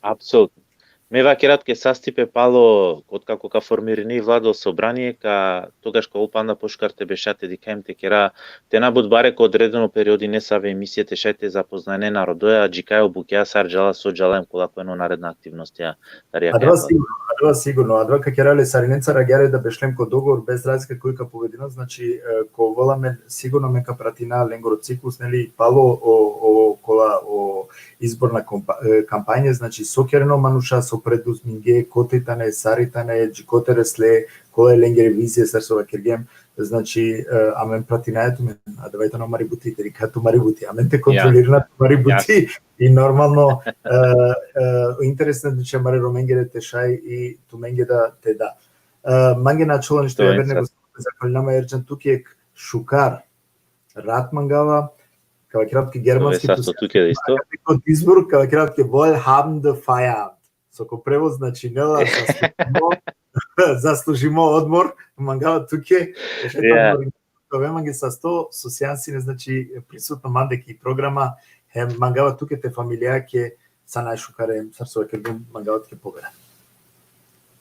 Apsolutno. Me vakerav tuke sastipe palo, kot kako ka formirini vlado sobranie, ka togaš ka ovel panda pošukar te beša te dikha em te kera, te na but bare ko odredeno periodi nesave emisie te šaj te zapoznajne narodoja, džikaja o bukja sar džala, so džala em kola ka oven o naredna aktivnostija tari akaja. Adava sigurno, adava sigurno, adava ka kera le sarinencar agjaar da bešlem ko dogovor, bez razlika koj ka pobedinel, znači, e, ka ovel amen, sigurno amen ka pratina lengoro ciklus, neli, palo o, o, kola, o izborna kompa-, e, kampanja, znači, so kerena o manuša, so preduzminge, kote tane, sar i tane, dži kote resle, kola i lengiri vizija, sar so vakergjem, znači, e, amen pratinaja tumen, adava tano amari buti, te dikha tumari buti, amen te kontrolirina tumari buti, i normalno, e, e, interesno, znači, amare Romengere te šaj i tumenge da te da. E, mange na ačhola ništo javer nego zahvalinama, Erdžan, tuke jekh šukar rat mangava, ka vakerav tuke germanski, tu sasto tuke isto. Ko Duisburg, ka vakerav tuke Wohlhabende Feierabend. So ko prevod značinela zaslužimo, zaslužimo odmor, mangava tuke. Ove mange sasto, so sijan sine, znači, prisutno mande ki programa, hem mangava tuke te familijake sa najšukare, sar so vakergjum, mangava tuke pobeda.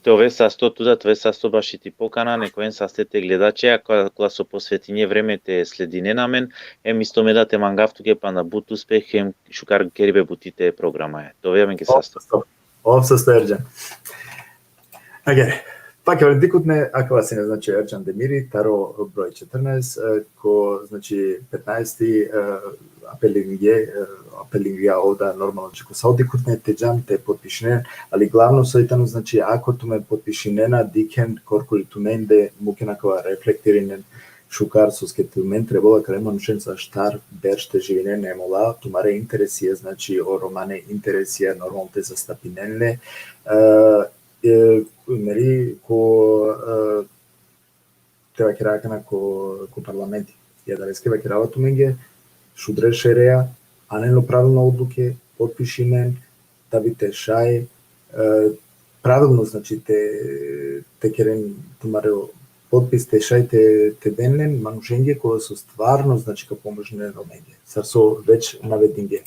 Te ove sasto tuda, te ove sasto baši ti pokana, neka oven saste te gledačeja, kola so posvetinge vreme te sledinen amen, em isto me da te mangav tuke panda but uspeh, em šukar keribe buti te programaja. Te ove amenge sasto. Ov sasto, Erdžan. Agjaar, pa ka oven dikhutne, akava sine, znači, Erdžan Demiri, taro broj četrnaest, e, ko, znači, petnaesti, e, apelinge, e, apelinge ov da normalno dži ko sa o dikhutne te džan te potpišinen, ali glavno so i tano, znači, ako tumen potpišinena, dikhen korkori tumen de, muken akava reflektirinen šukar, soske tumen trebola kale manušen sa štar berš te živinen em ola tumare interesija, znači, o romane interesija, normalno te zastapinen le, e, e, meri ko, e, te vakera akana ko, ko parlamenti. I adaleske vakerava tumenge, šudre šereja, anen o pravilno odluke, potpišinen, da bi te šaj, e, pravilno, znači, te, te keren tumaro potpis, te šaj te, te den len manušenge kola so stvarno, znači, ka pomožinen Romenge. Sar so već navedinge.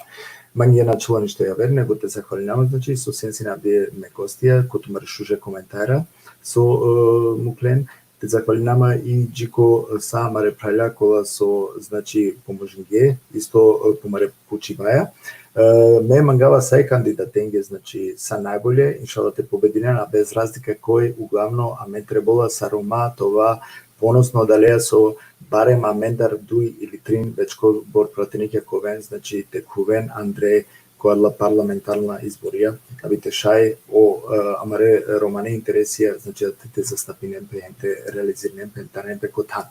Mange na ačhola ništo javer nego te zahvalinama, znači, so sian sine avdive me gostija, ko tumare šuže komentara so, e, mukhlen, te zahvalinama i dži ko sa amare phralja kola so, znači, pomožinge isto, e, tumare pučibaja. E, me mangava sa i kandidatenge, znači, sa najbolje, inšala te pobedinen, a bez razlika koj, uglavno, amen trebola sa Roma te ova ponosno adaleja so barem amendar duj ili trin već kobor pratenikja ka oven, znači, te khuven andre ko adala parlamentarna izborija, da bi te šaj o, e, amare romane interesija, znači, te, te zastapinen pe, te realizirinen pe, te anen pe ko than.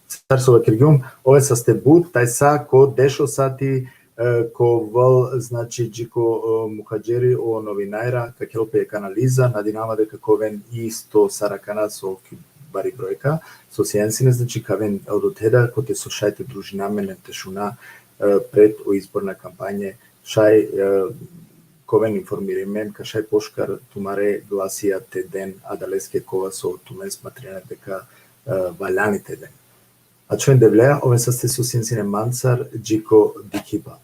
Sar so vakergjum, ove saste but, tajsa ko dešo sati, e, ka ovel, znači, dži ko, e, muhadžeri, o novinajra, ka kerel pe jekh analiza, nadinama deka ka oven isto sar akana so ki bari brojka, so sian sine, znači, ka aven odote da, kote so šaj te družina amen, te šuna, e, pred o izborna kampanje, šaj, e, ka oven informirimen, ka šaj pošukar tumare glasija te den adaleske kova so tumen smatrinen deka, e, valjani te den. Ačhoven Devlea, oven saste so sien sine mancar, dži ko dikhiba.